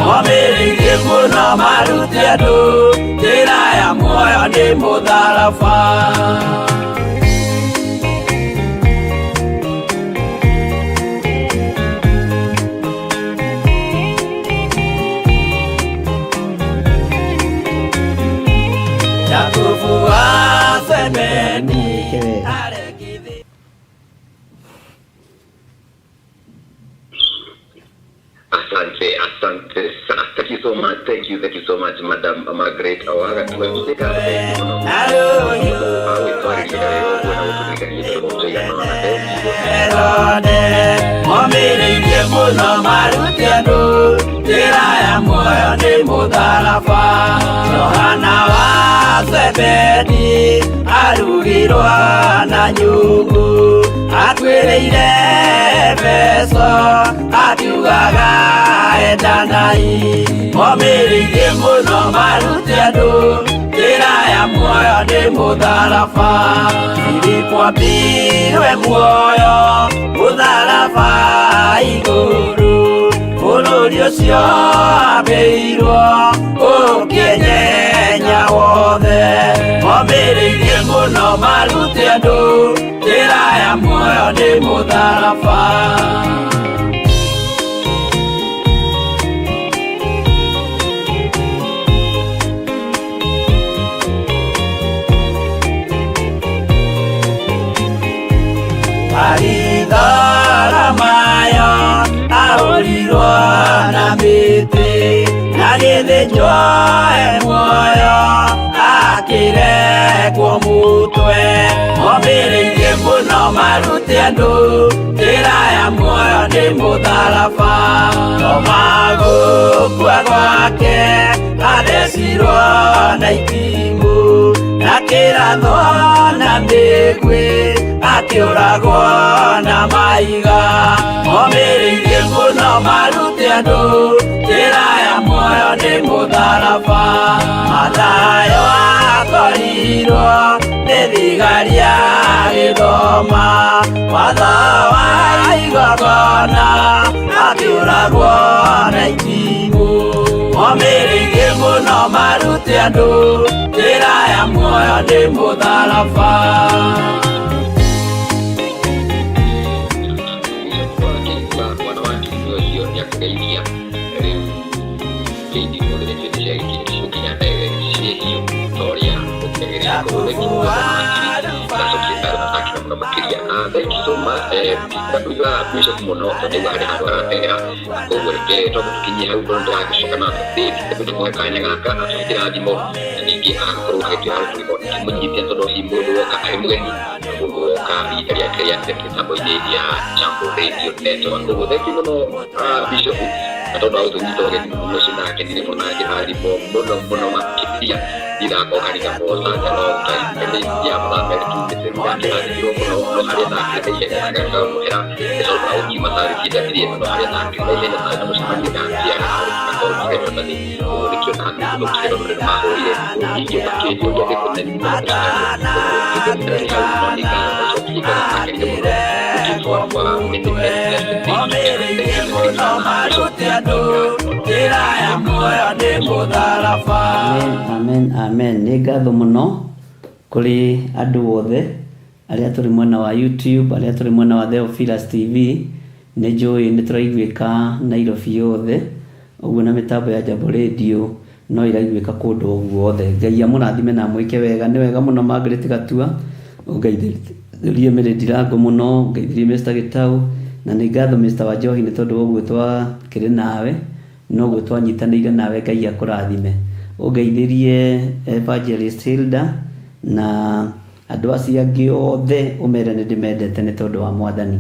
Speaker 3: momĩrĩirie mũno marute andũ njĩra ya muoyo nĩ mũtharaba. Jakubu wa Zebedi
Speaker 4: Wĩke wega.
Speaker 3: arekithi
Speaker 6: Asante, asante sana. Thank you so much. Thank you, thank you so much, Madam Margaret Awaga. Tumekuteka thank you muno. Witwarĩria wega ũguo na gũtũririkania tũrĩ tũigana ũna. Thank you.
Speaker 3: Herode momĩrĩirie mũno marute andũ njĩra ya muoyo nĩ mũtharaba Johana wa Zebedi arugirwo na nyũngũ atuĩrĩire Efeso akiugaga endanai momĩrĩirie mũno marute andũ njĩra ya muoyo nĩ mũtharaba Filipo ambirwe muoyo mũtharaba igũrũ bũrũri ũcio ambĩirwo ũkĩnyenya wothe momĩrĩirie mũno marute andũ njĩra ya muoyo nĩ mũtharaba. Maritharamayo ahũrirwo na mĩtĩ na gĩthĩnjwo e muoyo akĩrekwo mũtwe momĩrĩirie mũno marute andũ njĩra ya muoyo nĩ mũtharaba Toma gũkua gwake athecirwo na itimũ na kĩrathwo na mĩguĩ akĩũragwo na maiga momĩrĩirie mũno marute andũ njĩra ya muoyo nĩ mũtharaba Mathayo akorirwo nĩ thigari agĩthoma watho wa igongona akĩũragwo na itimũ momĩrĩirie mũno marute andũ njĩra ya muoyo nĩ mũtharaba.
Speaker 6: Mwana wa kiume ũcio nĩ akũgeithia rĩu ngeithi ciothe nĩ cia gũkinya ciĩ hiũ ta ũrĩa ũkĩagĩrĩire kũhũthĩka. Thank you so much. Ndakuiga Bishop mũno tondũ ndaigua harĩ handũ arateng'era, koguo reke twambe tũkinyie hau tondũ ndĩragĩcoka na update tũmũhe kanya gaka atũhe kĩrathimo na ningĩ agakorwo agĩtwĩra harĩa tũngĩkorwo tũkĩmũnyitia tondũ hihi mũndũ woka arĩ mũgeni na mũndũ woka rita rĩake rĩa mbere mĩtambo-inĩ ya Jambo Radio Network. Koguo thank you mũno Bishop na tondũ wa gũtũnyita ũgeni mũno ũcio ndakenire mũno na ngĩrathimwo mũno mũno makĩria. Ndirakorwo kanitha Mombasa long time mbere ya mathaa merĩ tumĩte ndakĩrathirwo mũno no harĩa ndakĩrĩ na ihenya ngagĩũka mũhera nĩ tondũ wa gũkiuma service ĩtathirĩte no harĩa ndakĩrĩ na ihenya tarĩ na mũcemanio ndakĩaga ngakorwo ngiuga nĩ ũguo nĩkĩo ndahĩtũkire tondũ nĩ mahũrire thimũ ingĩũka kĩnjũria ndĩkũnene mũno mũcemanio ũguo ngĩkũnyita hau no nĩ ngatho ndacokirie ngatho ndakenire mũno. Looking forward for many many blessed days together. Thank you very
Speaker 3: Mũno
Speaker 6: much.
Speaker 3: marute andũ njĩra ya muoyo nĩ mũtharaba.
Speaker 4: Amen, amen, amen. Nĩ ngatho mũno kũrĩ andũ othe arĩa tũrĩ mwena wa YouTube, arĩa tũrĩ mwena wa Theophilus TV. Nĩ njũĩ nĩ tũraiguĩka Nairobi yothe, ũguo na mĩtambo ya Jambo Radio no ĩraiguĩka kũndũ o guothe. Ngai amũrathime na amwĩke wega. Nĩ wega mũno Margaret Gatua, ũngeithĩrie Mary Ndirango mũno, ũngeithĩrie Mr. Gĩtau, na nĩ ngatho Mr. Wanjohi nĩ tondũ wa ũguo twakĩrĩ nawe noguo twanyitanĩire nawe. Ngai akũrathime. Ũngeithĩrie Evangelist Hilda na andũ acio angĩ othe, ũmere nĩ ndĩmendete nĩ tondũ wa Mwathani.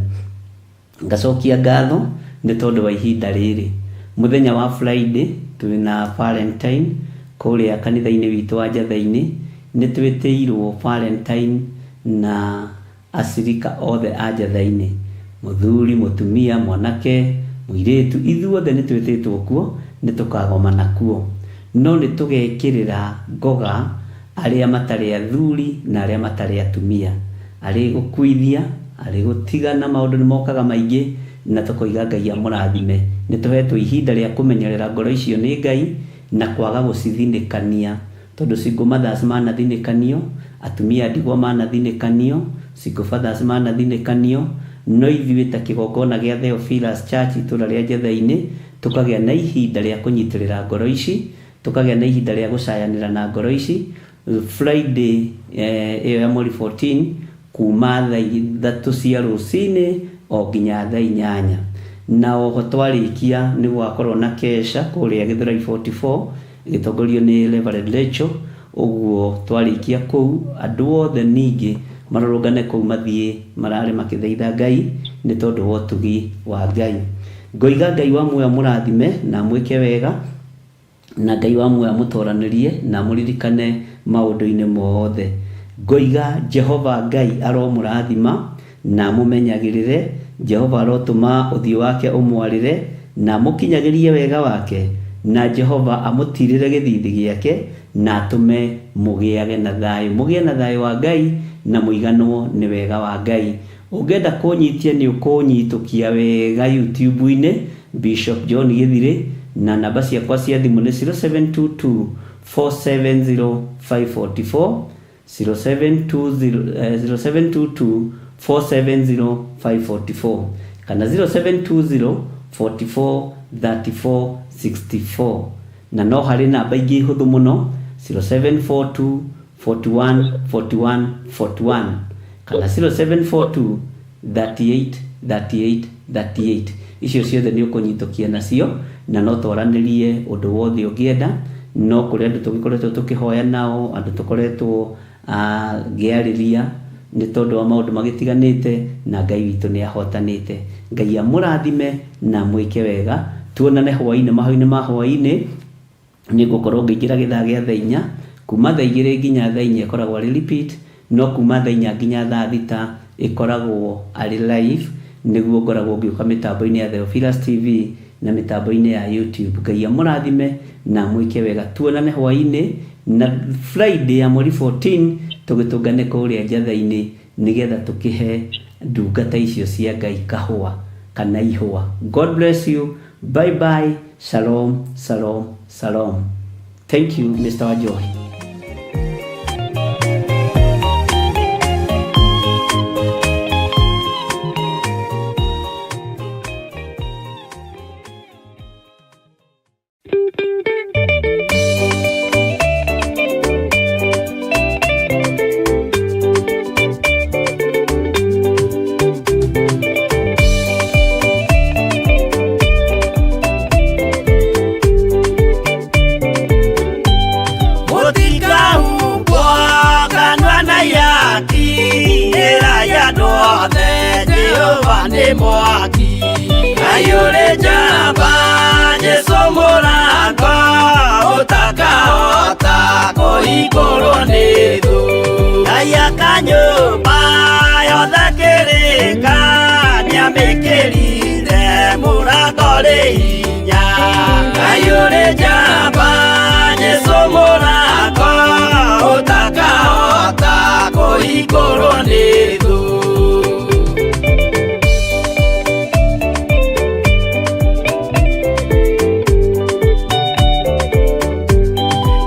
Speaker 4: Ngacokia ngatho nĩ tondũ wa ihinda rĩrĩ. Mũthenya wa Friday twĩna Valentine kũrĩa kanitha-inĩ witũ wa Njatha-inĩ. Nĩ twĩtĩirwo Valentine na acirika othe a Njatha-inĩ, mũthuri, mũtumia, mwanake, mũirĩtu, ithuothe nĩ twĩtĩtwo kuo, nĩ tũkagomana kuo. No nĩ tũgekĩrĩra ngoga arĩa matarĩ athuri na arĩa matarĩ atumia, arĩ gũkuithia, arĩ gũtigana, maũndũ nĩ mokaga maingĩ na tũkoiga Ngai amũrathime. Nĩ tũhetwo ihinda rĩa kũmenyerera ngoro icio nĩ Ngai na kwaga gũcithinĩkania, tondũ single mothers manathinĩkanio, atumia a ndigwa manathinĩkanio, single fathers manathinĩkanio, no ithuĩ ta kĩgongona gĩa Theophilus Church itũra rĩa Njatha-inĩ tũkagĩa na ihinda rĩa kũnyitĩrĩra ngoro ici, tũkagĩa na ihinda rĩa gũcayanĩra na ngoro ici. Friday ĩyo ya mweri 14 kuma thaa 3 cia rũcinĩ o nginya thaa 8, na oho twarĩkia nĩ gũgakorwo na kesha kũrĩa Gĩthũrai 44 ĩgĩtongorio nĩ Reverend Rachel. Ũguo twarĩkia kũu andũ othe ningĩ marũrũngane kũu mathiĩ marare makĩthaitha Ngai nĩ tondũ wa ũtugi wa Ngai. Ngoiga Ngai wa muoyo amũrathime na amwĩke wega, na Ngai wa muoyo amũtoranĩrie na amũririkane maũndũ-inĩ mothe. Ngoiga Jehova Ngai aromũrathima na amũmenyagĩrĩre. Jehova arotũma ũthiũ wake ũmwarĩre na amũkinyagĩrie wega wake, na Jehova amũtirĩre gĩthithi gĩake na atũme mũgĩage na thayũ. Mũgĩe na thayũ wa Ngai na mũiganwo nĩ wega wa Ngai. Ũngĩenda kũnyitia nĩ ũkũnyitũkia wega YouTube-inĩ Bishop John Gĩthirĩ, na namba ciakwa cia thimũ nĩ 0722 470 544, 0720, 0722 470 544 kana 0720 44 34 64, na no harĩ namba ingĩ hũthũ mũno 0742 41 41 41 kana 0742 38 38 38. Icio ciothe nĩ ũkũnyitũkia nacio na no twaranĩrie ũndũ wothe ũngĩenda. No kũrĩ andũ tũgĩkoretwo tũkĩhoya nao, andũ tũkoretwo ngĩarĩria nĩ tondũ wa maũndũ magĩtiganĩte, na Ngai witũ nĩ ahotanĩte. Ngai amũrathime na amwĩke wega. Tuonane hwaĩ-inĩ, mahoya-inĩ ma hwaĩ-inĩ nĩ ngũkorwo ngĩingĩra gĩthaa gĩa thaa 4, kuma thaa 2 nginya thaa 4 ĩkoragwo arĩ repeat, no kuma thaa 4 nginya thaa 6 ĩkoragwo arĩ live, nĩguo ngoragwo ngĩũka mĩtambo-inĩ ya Theophilus TV na mĩtambo-inĩ ya YouTube. Ngai amũrathime na amwĩke wega. Tuonane hwaĩ-inĩ na Friday ya mweri 14 tũgĩtũngane kũrĩa Njatha-inĩ nĩgetha tũkĩhe ndungata icio cia Ngai kahũa kana ihũa. God bless you. Bye bye. Shalom, shalom, shalom. Thank you, Mr. Wanjohi.
Speaker 3: Nĩ mwaki. Ngai ũrĩ njamba, Jesũ mũrango ũtakahota kũhingũrwo nĩ thũ. Ngai aka nyũmba yothe kĩrĩka, nĩamĩkĩrire mũrango rĩ hinya. Ngai ũrĩ njamba, Jesũ mũrango ũtakahota kũhingũrwo nĩ thũ.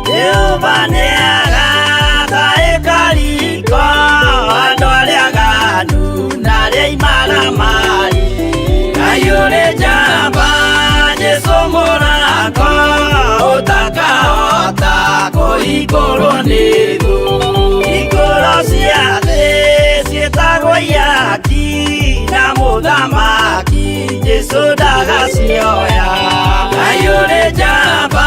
Speaker 3: Jehova nĩagaka ĩkariko andũ arĩa aganu na arĩa imaramari. Ngai ũrĩ njamba, Jesũ mũrango ũtakahota kũhingũrwo nĩ thũ. Hingũro cia thĩ ciĩtagwo ihaki na mũthamaki Jesũ ndagacioya. Ngai ũrĩ njamba,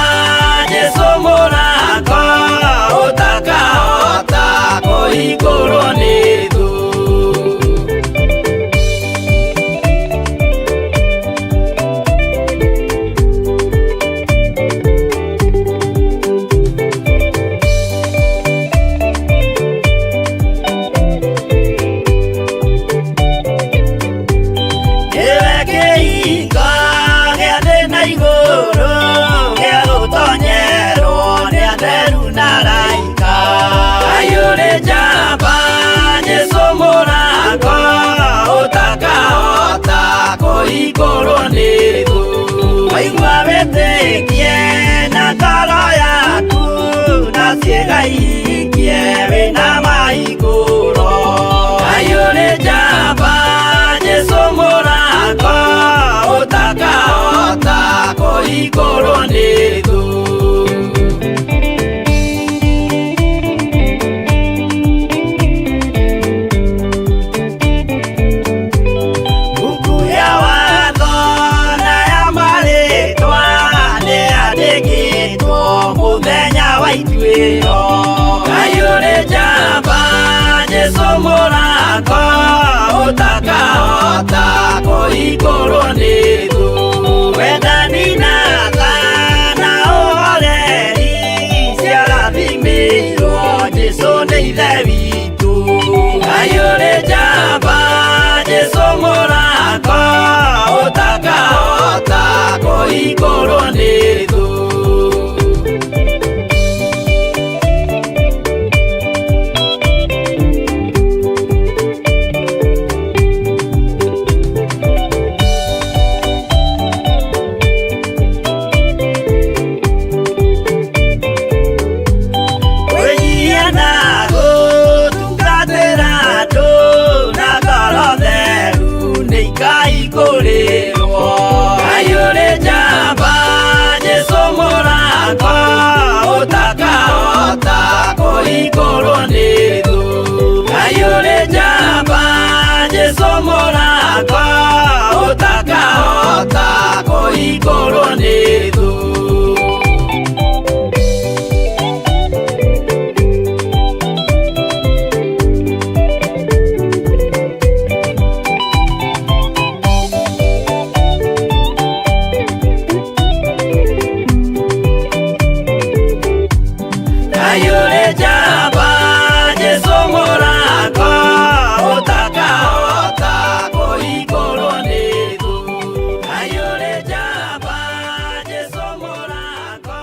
Speaker 3: Jesũ mũrango ũtakahota kũhingũrwo nĩ thũ. Nĩwe kĩhingo gĩa thĩ na igũrũ, gĩa gũtonyerwo nĩ atheru na araika. Ngai ũrĩ njamba, Jesũ mũrango ũtakahota kũhingũrwo nĩ thũ. Waigua wĩtĩkie na ngoro yaku, na ciĩga ihingie wĩna mahingũro. Ngai ũrĩ njamba, Jesũ mũrango ũtakahota kũhingũrwo nĩ thũ. Mbuku ya watho na ya marĩtwa nĩyandĩkĩtwo mũthenya wa ituĩro. Ngai ũrĩ njamba, Jesũ mũrango ũtakahota kũhingũrwo nĩ thũ. Wendani na tha na ũhoreri ciarathimĩirwo Jesũ nĩ Ithe witũ. Ngai ũrĩ njamba, Jesũ mũrango ũtakahota kũhingũrwo nĩ thũ. Kwĩnyihia na gũtungatĩra andũ na ngoro theru nĩ ikaihingũrĩrwo. Ngai ũrĩ njamba, Jesũ mũrango ũtakahota kũhingũrwo nĩ thũ. Ngai ũrĩ njamba, Jesũ mũrango ũtakahota kũhingũrwo nĩ thũ. Ngai ũrĩ njamba, Jesũ mũrango ũtakahota kũhingũrwo nĩ thũ. Ngai ũrĩ njamba, Jesũ mũrango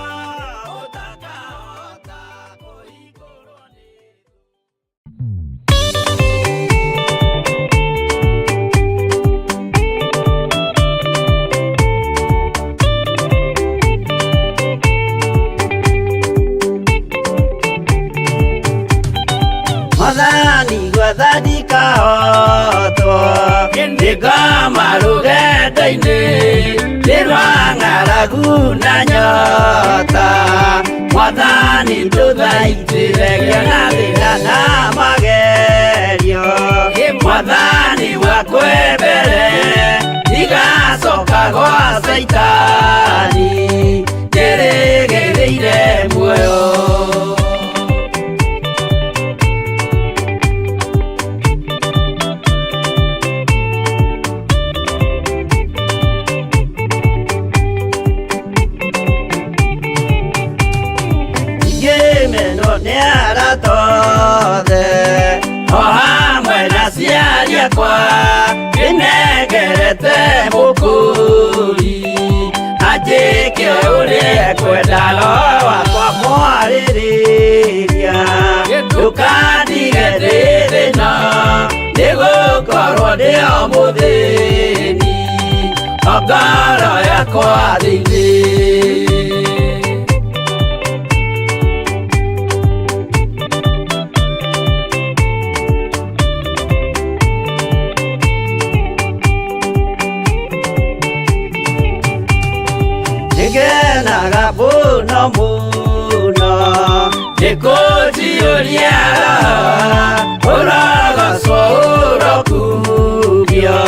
Speaker 3: ũtakahota kũhingũrwo nĩ thũ. Mwathani gwetha ndikahotwo, nĩngoma rũgendo-inĩ, nĩ rwa ng'aragu na nyota. Mwathani ndũthaitĩre ngĩona thĩna na magerio. Mwathani wakwe mbere, ndigacoka gwa Caitani, ndĩrĩgĩrĩire muoyo. Nĩ arata othe o hamwe na aciari akwa ndĩnengerete mũkũri anjĩke ũrĩa ekwenda roho wakwa mwarĩrĩria ndũkandige ndĩ thĩna nĩgũkorwo ndĩ o mũthĩni o ngoro yakwa thĩinĩ. Nĩngenaga mũno mũno nĩkũnjiyũria ũrogocwo ũrokugio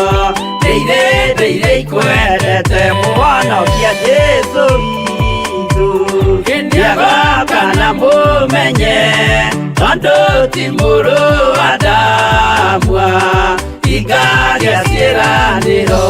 Speaker 3: ndĩire ndĩire ikwendete mũhonokia Jesũ witũ nĩagoka na mũmenye tondũ ti mũrũ wa Adamu hingagia ciĩranĩro.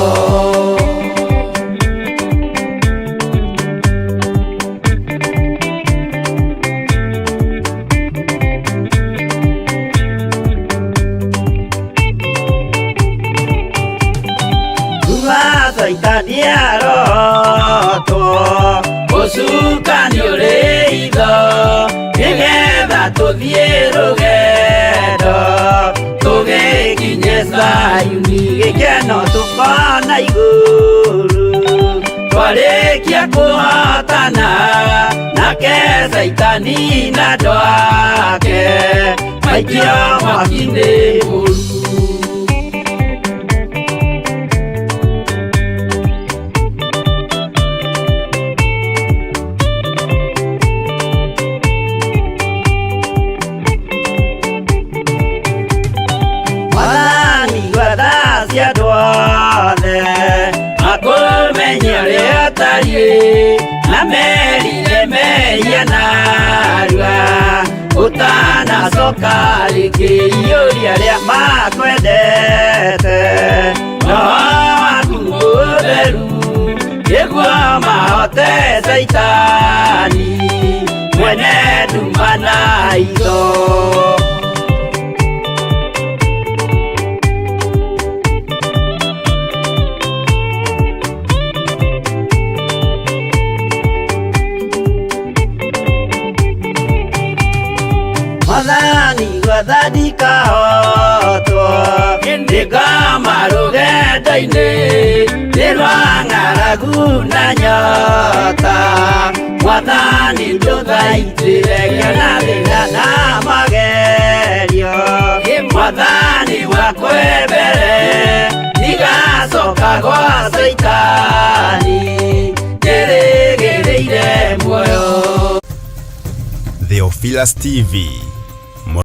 Speaker 3: Kuma Caitani arotwo ũcukani ũrĩ itho nĩgetha tũthiĩ rũgendo tũgĩkinye Zayuni gĩkeno tũkona igũrũ twarĩkia kũhotana nake Caitani na andũ ake maikio mwaki-inĩ mũru. Mwathani gwetha cia andũ othe makũmenye ũrĩa ũtariĩ na merire mehia narua ũtanacoka rĩngĩ iyũria arĩa makwendete roho waku mũtheru nĩguo mahote Caitani mwene nduma na itho. Mwathani gwetha ndikahotwo ndĩkoma rũgendo-inĩ nĩ rwa ng'aragu na nyota Mwathani ndũthaitĩre ngĩona thĩna na magerio Mwathani wakwe mbere ndigacoka gwa Caitani njĩrĩgĩrĩire muoyo.
Speaker 1: Theophilus TV.